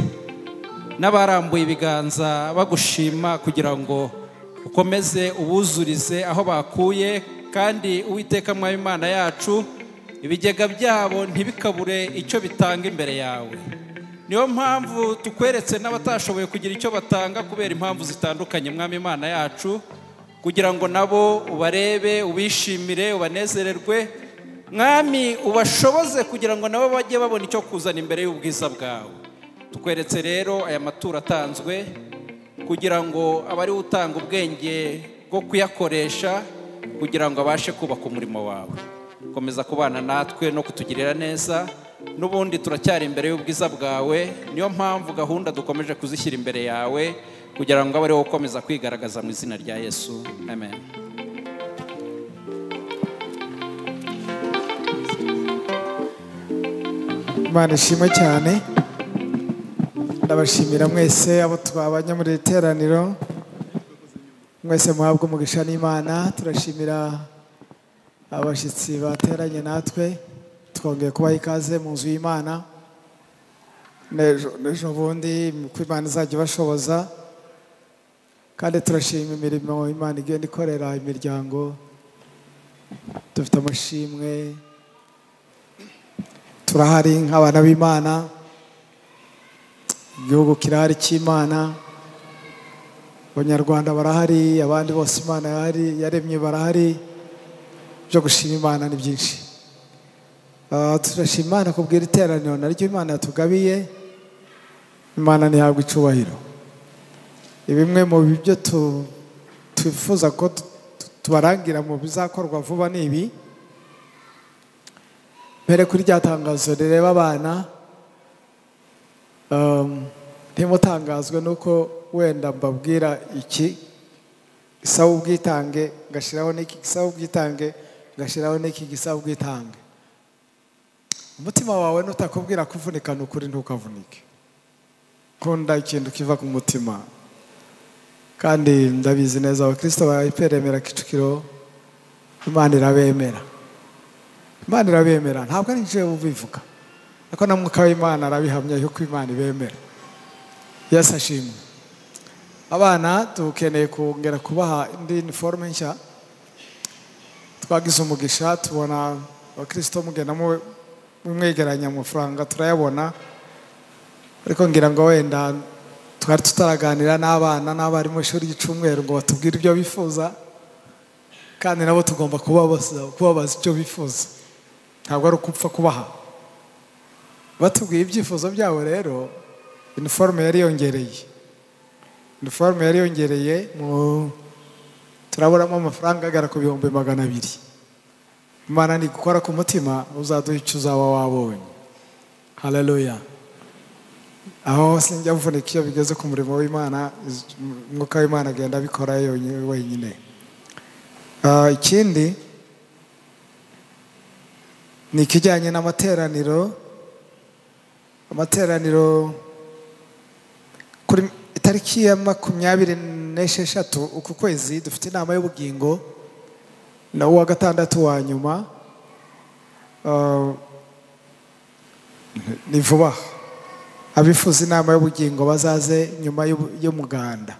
n'abarambuye ibiganza bagushima kugira ngo Ukomeze ubuzurize aho bakuye, kandi Uwiteka Mwami Imana yacu, ibigega byabo ntibikabure icyo bitanga imbere yawe. Niyo mpamvu tukweretse n'abatashoboye kugira icyo batanga kubera impamvu zitandukanye, Mwami Imana yacu, kugira ngo nabo ubarebe, ubishimire, ubanezererwe. Mwami, ubashoboze kugira ngo nabo bajye babona icyo kuzana imbere y'ubwiza bwawe. Tukweretse rero aya maturo atanzwe kugira ngo abari utanga ubwenge bwo kuyakoresha kugira ngo abashe kubaka umurimo wawe. Komeza kubana natwe no kutugirira neza. N'ubundi turacyari imbere y'ubwiza bwawe, niyo mpamvu gahunda dukomeje kuzishyira imbere yawe kugira ngo abe ariwo ukomeza kwigaragaza mu izina rya Yesu. Amen. Imana ishimwe cyane. Ndabashimira mwese abo twabanye muri iteraniro, mwese muhabwe umugisha n'Imana. Turashimira abashyitsi bateranye natwe, twongeye kubaha ikaze mu nzu y'Imana. N'ejo bundi uko Imana izajya ibashoboza. Kandi turashima imirimo Imana igenda ikorera imiryango. Dufite amashimwe, turahari nk'abana b'Imana, igihugu kirahari cy'Imana, Abanyarwanda barahari, abandi bose Imana yaremye barahari. Byo gushima Imana ni byinshi. Turashima Imana kubwira iteraniro naryo Imana yatugabiye. Imana ntihabwa icubahiro. Bimwe mu byo twifuza ko tubarangira mu bizakorwa vuba ni ibi. Mbere kuri rya tangazo rireba abana, ntimutangazwe nuko wenda mbabwira iki gisaba ubwitange, ngashyiraho n'iki gisaba ubwitange, ngashyiraho n'iki gisaba ubwitange. Umutima wawe nutakubwira kuvunika, ni ukuri ntukavunike. Kunda ikintu kiva ku mutima. Kandi ndabizi neza abakristo ba IPRMera Kicukiro, Imana irabemera. Imana irabemera, ntabwo ari nje ubivuga, ariko na Mwuka w'Imana arabihamya yuko Imana ibemera. Yesu ashimwe. Abana dukeneye kongera kubaha indi uniforme nshya. Twagize umugisha tubona abakristo mugenda mwegeranya amafaranga turayabona, ariko ngira ngo wenda twari tutaraganira n'abana n'abari mu ishuri ry'icumweru ngo batubwire ibyo bifuza, kandi nabo tugomba kubabaza icyo bifuza. Ntabwo ari ukupfa kubaha. Batubwiye ibyifuzo byabo rero, uniforme yari yongereye. Uniforme yari yongereye, turaburamo amafaranga agera ku 200,000. Imana ni gukora ku mutima, uzaduha icyo uzaba wabonye. Haleluya. Aho sinjya mvunika iyo bigeze ku murimo w'Imana, Umwuka w'Imana agenda abikora wenyine. Ikindi ni ikijyanye n'amateraniro. Amateraniro kuri itariki ya 26 uku kwezi dufite inama y'ubugingo, na uwa gatandatu wa nyuma ni vuba. Abifuza inama y'ubugingo bazaze nyuma y'umuganda.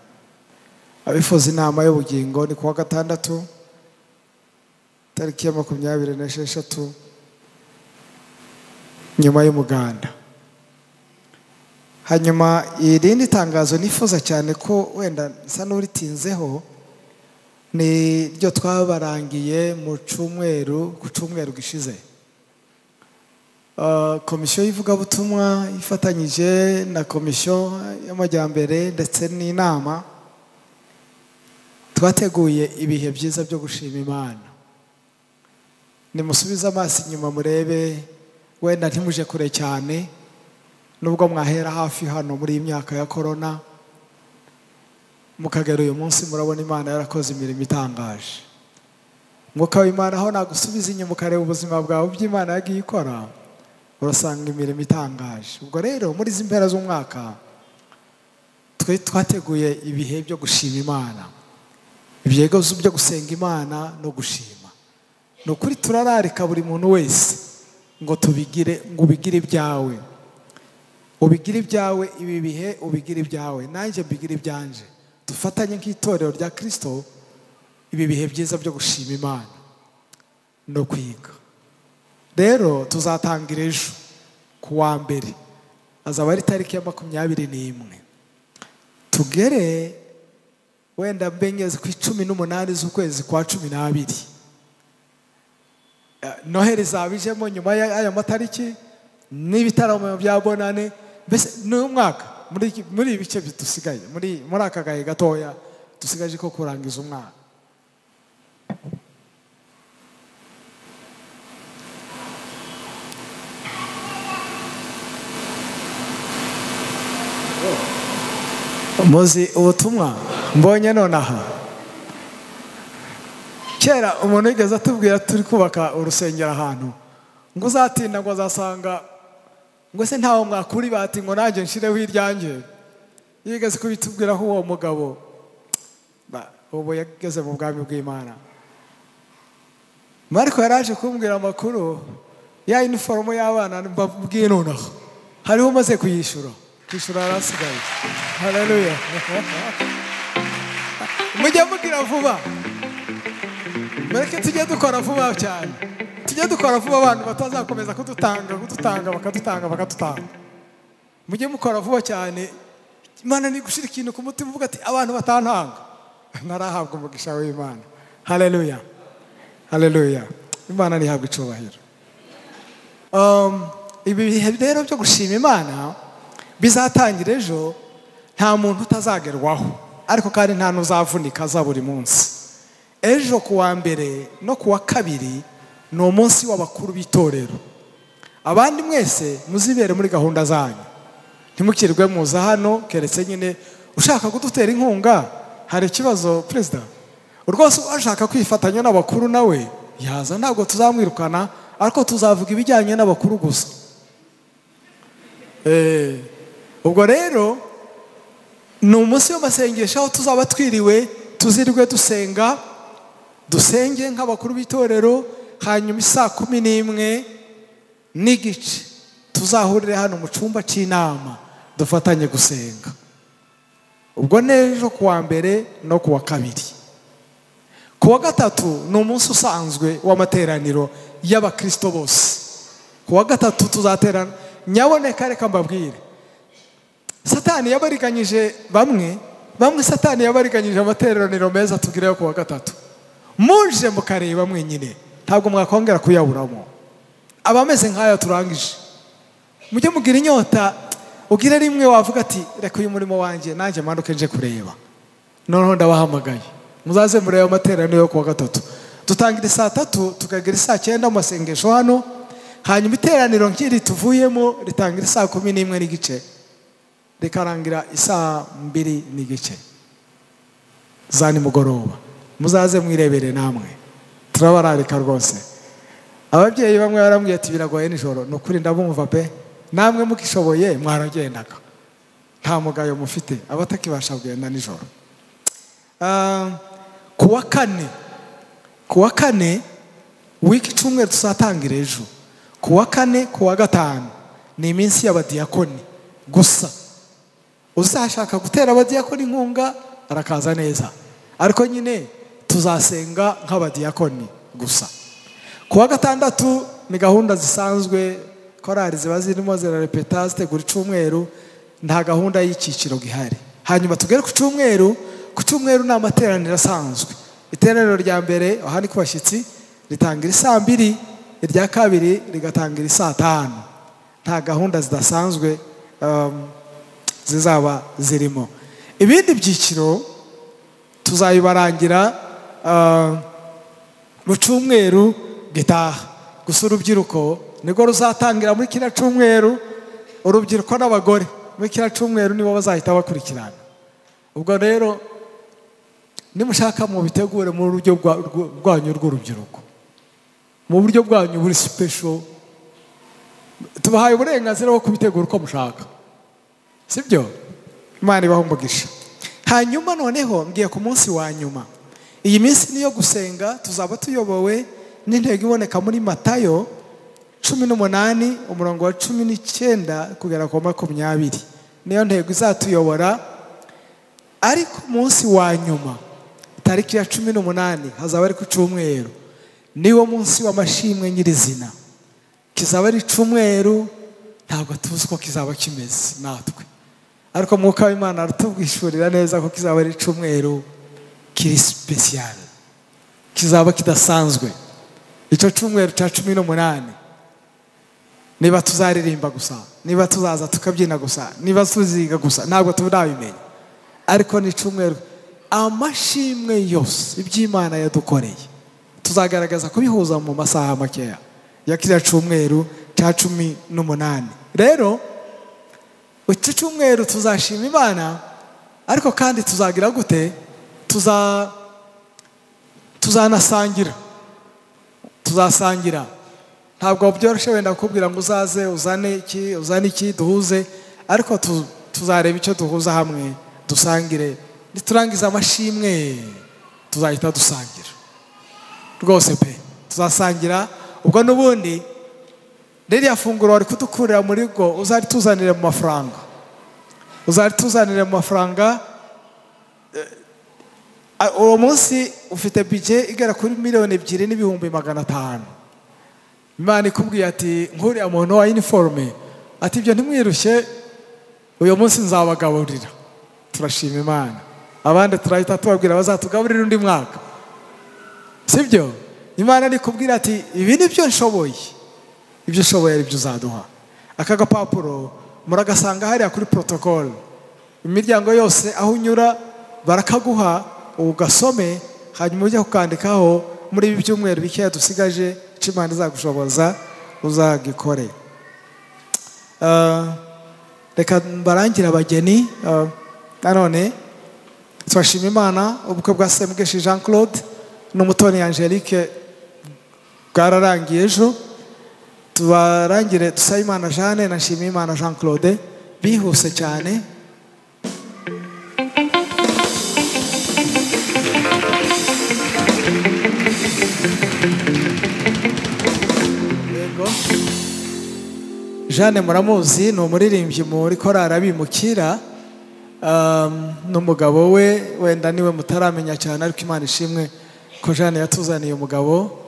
Abifuza inama y'ubugingo ni kuwa gatandatu tariki ya 26 nyuma y'umuganda. Hanyuma irindi tangazo nifuza cyane ko wenda nsa n'uritinzeho ni ryo twabarangiye mu cyumweru, ku cyumweru gishize. Komisiyo y'ivugabutumwa ifatanyije na komisiyo y'amajyambere ndetse n'inama, twateguye ibihe byiza byo gushima Imana. Nimusubize amaso inyuma murebe, wenda ntimuje kure cyane, nubwo mwahera hafi hano muri iyi myaka ya corona, mukagera uyu munsi murabona Imana yarakoze imirimo itangaje. Mwuka w'Imana aho nagusubiza inyuma ukareba ubuzima bwawe by'Imana yagiye ikora, urasanga imirimo itangaje. Ubwo rero muri izi mpera z'umwaka twe twateguye ibihe byo gushima Imana, ibihe byo gusenga Imana no gushima. Ni ukuri turararika buri muntu wese ngo tubigire, ngo ubigire ibyawe, ubigire ibyawe, ibi bihe ubigire ibyawe, nanjye mbigire ibyanje. Dufatanye nk'itorero rya Kristo ibi bihe byiza byo gushima Imana no kwiga. Rero tuzatangira ejo ku wa mbere, azaba ari tariki ya 21, tugere wenda mbengeze ku 18 z'ukwezi kwa 12. Noheri zabijemo nyuma y'aya matariki n'ibitaramo bya bonane, mbese n'uyu mwaka muri ibice bitusigaye muri aka gahe gatoya dusigaje ko kurangiza umwaka. Muzi ubutumwa mbonye nonaha. Kera umuntu yigeze atubwira turi kubaka urusengero ahantu, ngo uzatinda ngo azasanga ngo se ntawo mwakuri bati ngo nanjye nshireho iryanjye. Yigeze kubitubwiraho uwo mugabo ubu yageze mu bwami bw'Imana. Mariko yaraje kumbwira amakuru ya uniform y'abana mbabwiye nonaha, hariho umaze kuyishura, kwishyura yarasigaye. Haleluya. Mujye mugira vuba, mureke tujye dukora vuba cyane, tujye dukora vuba abantu batazakomeza kudutanga bakadutanga bakadutanga. Mujye mukora vuba cyane. Imana ni gushira ikintu ku mutima uvuga ati abantu batantanga, narahabwa umugisha w'Imana. Haleluya, haleluya. Imana nihabwe icyubahiro. Ibi bihe rero byo gushima Imana bizatangira ejo, nta muntu utazagerwaho, ariko kandi nta n'uzavunika za buri munsi. Ejo ku wa mbere no ku wa kabiri ni umunsi w'abakuru b'itorero. Abandi mwese muzibere muri gahunda zanyu, ntimukirwe muza hano keretse nyine ushaka kudutera inkunga. Hari ikibazo perezida rwose ashaka kwifatanya n'abakuru nawe yaza, ntabwo tuzamwirukana, ariko tuzavuga ibijyanye n'abakuru gusa. Ubwo rero ni umunsi w'amasengesho aho tuzaba twiriwe tuzirwe dusenga, dusenge nk'abakuru b'itorero. Hanyuma isaa 11:15 tuzahurire hano mu cyumba cy'inama dufatanye gusenga. Ubwo n'ejo ku wa mbere no ku wa kabiri. Ku wa gatatu ni umunsi usanzwe w'amateraniro y'abakristo bose. Ku wa gatatu tuzaterana. Nyaboneka reka mbabwire, Satani yabariganyije bamwe, Satani yabariganyije amateraniro meza tugireyo ku wa gatatu. Muje mukareba mwenyine, ntabwo mwakongera kuyaburamo. Abameze nk'aya turangije, mujye mugira inyota, ugire rimwe wavuga ati reka uyu murimo wanjye nanjye manuke nje kureba. Noneho ndabahamagaye, muzaze murebe amateraniro yo ku wa gatatu. Dutangira saa 3 tukagira saa 9 mu masengesho hano. Hanyuma iteraniro nk'iri tuvuyemo ritangira saa 11:15 rikarangira isaa 2:15 za nimugoroba. Muzaze mwirebere namwe, turabararika rwose. Ababyeyi bamwe barambwiye ati biragoye nijoro, ni ukuri ndabumva pe, namwe mukishoboye mwaragendaga, nta mugayo mufite, abatakibasha kugenda nijoro. Ku wa kane wiki cyumweru tuzatangira ejo. Ku wa kane, ku wa gatanu ni iminsi y'abadiyakoni gusa. Uzashaka gutera abadiyakoni inkunga arakaza neza, ariko nyine tuzasenga nk'abadiyakoni gusa. Ku wa gatandatu ni gahunda zisanzwe, korali ziba zirimo zirarepeta zitegura icyumweru, nta gahunda y'icyiciro gihari. Hanyuma tugere ku cyumweru. Ku cyumweru ni amateraniro asanzwe. Iteraniro rya mbere aha ni ku bashyitsi ritangira saa 2, irya kabiri rigatangira saa 5. Nta gahunda zidasanzwe zizaba zirimo. Ibindi byiciro tuzabibarangira mu cyumweru gitaha. Gusa urubyiruko nirwo ruzatangira muri kiriya cyumweru, urubyiruko n'abagore muri kiriya cyumweru nibo bazahita bakurikirana. Ubwo rero nimushaka mubitegure mu buryo bwanyu rw'urubyiruko, mu buryo bwanyu buri special, tubahaye uburenganzira bwo kubitegura uko mushaka, sibyo? Imana ibahe umugisha. Hanyuma noneho ngiye ku munsi wa nyuma. Iyi minsi niyo gusenga, tuzaba tuyobowe n'intego iboneka muri Matayo 18 umurongo wa 19 kugera ku 20. Niyo ntego izatuyobora. Ariko umunsi wa nyuma tariki ya 18 hazaba ari ku cyumweru, niwo munsi w'amashimwe nyirizina. Kizaba ari cyumweru, ntabwo tuzi ko kizaba kimeze natwe, ariko Mwuka w'Imana aratubwishurira neza ko kizaba ari cyumweru kiri special, kizaba kidasanzwe. Icyo cyumweru cya 18, niba tuzaririmba gusa, niba tuzaza tukabyina gusa, niba tuziga gusa, ntabwo turabimenya. Ariko ni cyumweru amashimwe yose iby'Imana yadukoreye tuzagaragaza kubihuza mu masaha makeya ya kiriya cyumweru cya 18. Rero iki cyumweru tuzashima Imana, ariko kandi tuzagira gute? Tuzanasangira. Tuzasangira. Ntabwo byoroshye wenda kukubwira ngo uzaze uzane iki uzane iki duhuze, ariko tuzareba icyo duhuza hamwe dusangire. Niturangiza amashimwe tuzahita dusangira rwose pe, tuzasangira. Ubwo n'ubundi ririya funguro wari kudukurira muri go uzarituzanire mu mafaranga, uzarituzanire mu mafaranga. Uwo munsi ufite budget igera kuri 2,500,000. Imana ikubwiye ati nkuriya muntu wa uniforme, ati ibyo ntimwirushye, uyu munsi nzabagaburira. Turashima Imana. Abandi turahita tubabwira bazatugaburira undi mwaka, sibyo? Imana ikubwira ati ibi nibyo nshoboye, ibyo ushoboye ari byo uzaduha. Aka gapapuro muragasanga hariya kuri protocol, imiryango yose aho unyura barakaguha, ugasome, hanyuma ujye kukandikaho muri ibi byumweru bikeya dusigaje, icyo Imana izagushoboza uzagikore. Reka mbarangire abageni. Nanone turashima Imana, ubukwe bwa Semugeshi Jean Claude n'Umutoni Angelique bwararangiye ejo. Tubarangire Dusabimana Jeanne na Nshimiyimana Jean Claude bihuse cyane. Yego, Jeanne muramuzi, ni umuririmbyi muri korali abimukira, n'umugabo we wenda niwe mutaramenya cyane, ariko Imana ishimwe ko Jeanne yatuzaniye umugabo.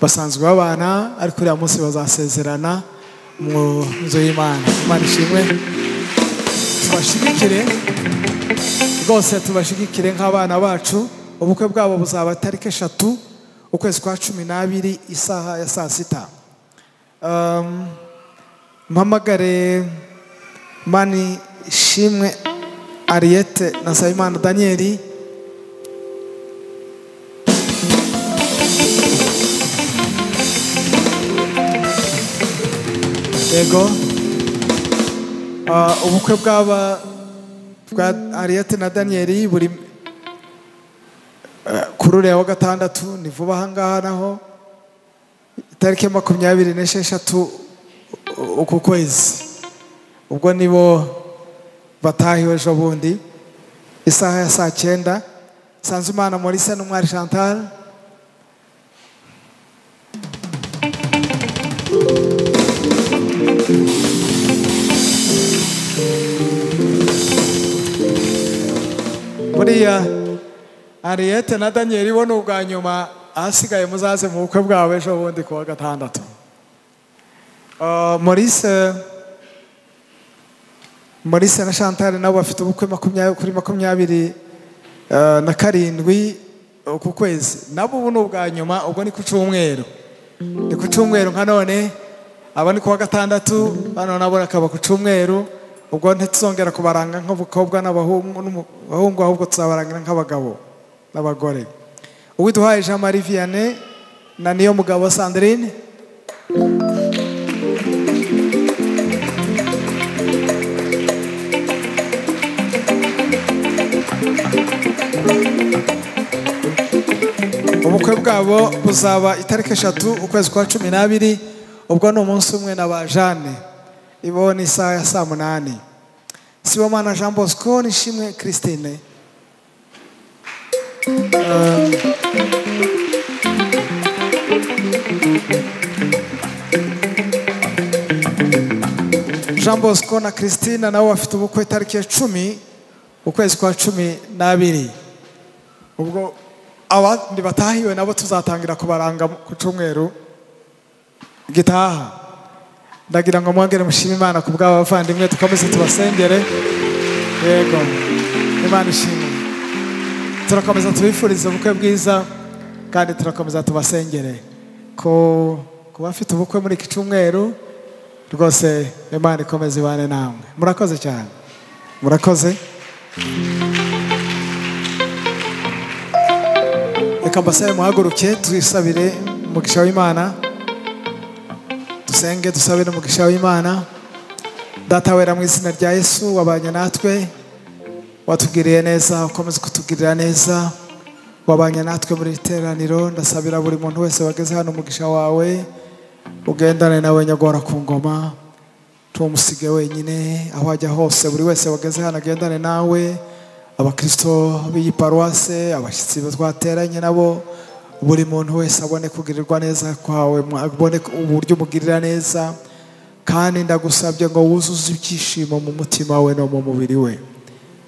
Basanzwe babana, ariko uriya munsi bazasezerana mu nzu y'Imana. Imana ishimwe, tubashigikire rwose, tubashigikire nk'abana bacu. Ubukwe bwabo buzaba tariki 3 ukwezi kwa 12 isaha ya saa 6. Mpamagare Mani Shimwe Ariete na Nsabimana Daniel. Yego, ubukwe bwaba bwa Ariete na Daniel buri kuri uriya wa gatandatu, ni vuba aha ngaha, naho itariki 26 uku kwezi. Ubwo nibo batahiwe ejo bundi isaha ya saa 9. Sanzimana Maurice n'Umwari Chantal. Buriya Ariete na Daniel bo ni ubwa nyuma, ahasigaye muzaze mu bukwe bwawe ejo bundi ku wa gatandatu. Maurice na Chantal nabo bafite ubukwe kuri 27 uku kwezi, nabo ubu ni ubwa nyuma. Ubwo ni ku cyumweru, ni ku cyumweru nka none, aba ni ku wa gatandatu, bano nabo bakaba ku cyumweru. Ubwo ntituzongera kubaranga nk'abakobwa n'abahungu, ahubwo tuzabarangira nk'abagabo n'abagore. Uwiduhaye Jean Marie Vianney na niyo mugabo Sandrine. Ubukwe bwabo buzaba itariki 3 ukwezi kwa 12, ubwo ni umunsi umwe na ba Jeanne, ibo ni isaha ya saa 8. Sibomana Jean Bosco n'Ishimwe Christine. Jean Bosco na Christine nabo bafite ubukwe tariki ya 10 ukwezi kwa 12. Ubwo abandi batahiwe nabo tuzatangira kubaranga ku cyumweru gitaha. Ndagira ngo mwongere mushime Imana ku bw'aba bavandimwe, dukomeze tubasengere. Yego, Imana ishimwe. Turakomeza tubifurize ubukwe bwiza kandi turakomeza tubasengere. Ko kuba afite ubukwe muri iki cyumweru rwose Imana ikomeze ibane namwe. Murakoze cyane, murakoze. Reka mbasabe muhaguruke twisabire umugisha w'Imana, dusenge dusabire umugisha w'Imana. Data wera, mu izina rya Yesu, wabanye natwe, watugiriye neza, ukomeze kutugirira neza, wabanye natwe muri iteraniro. Ndasabira buri muntu wese wageze hano umugisha wawe, ugendane nawe nyagora ku ngoma, tumusige wenyine aho ajya hose. Buri wese wageze hano agendane nawe, abakristo b'iyi paruwase, abashyitsi twateranye nabo, buri muntu wese abone kugirirwa neza kwawe, abone uburyo umugirira neza. Kandi ndagusabye ngo wuzuze ibyishimo mu mutima we no mu mubiri we.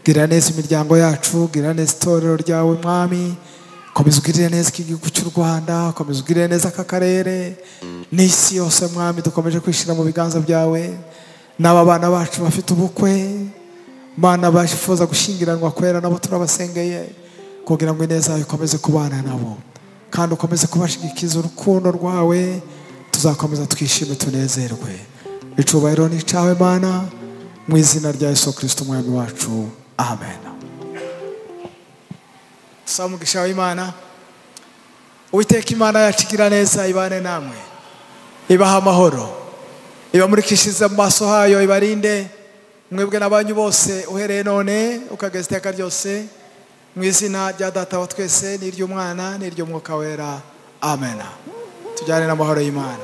Gira neza imiryango yacu, gira neza itorero ryawe Mwami, komeza ugirire neza iki gihugu cy'u Rwanda, komeza ugirire neza aka karere n'isi yose Mwami. Dukomeje kwishyira mu biganza byawe n'aba bana bacu bafite ubukwe, Mana, bayifuza gushyingiranwa kwera, nabo turabasengeye kugira ngo ineza yawe ikomeze kubana nabo, kandi ukomeze kubashigikiza urukundo rwawe. Tuzakomeza twishime tunezerwe. Icubahiro ni icyawe Mana, mu izina rya Yesu Kristo Umwami wacu, amen. Saba umugisha w'Imana. Uwiteka Imana yacu igira neza, ibane namwe, ibaha amahoro, ibamurikishirize mu maso hayo, ibarinde mwebwe n'abanyu bose, uhereye none ukageza iteka ryose, mu izina rya Data wa twese n'iry'Umwana n'iry'Umwuka Wera, amen. Tujyane n'amahoro y'Imana.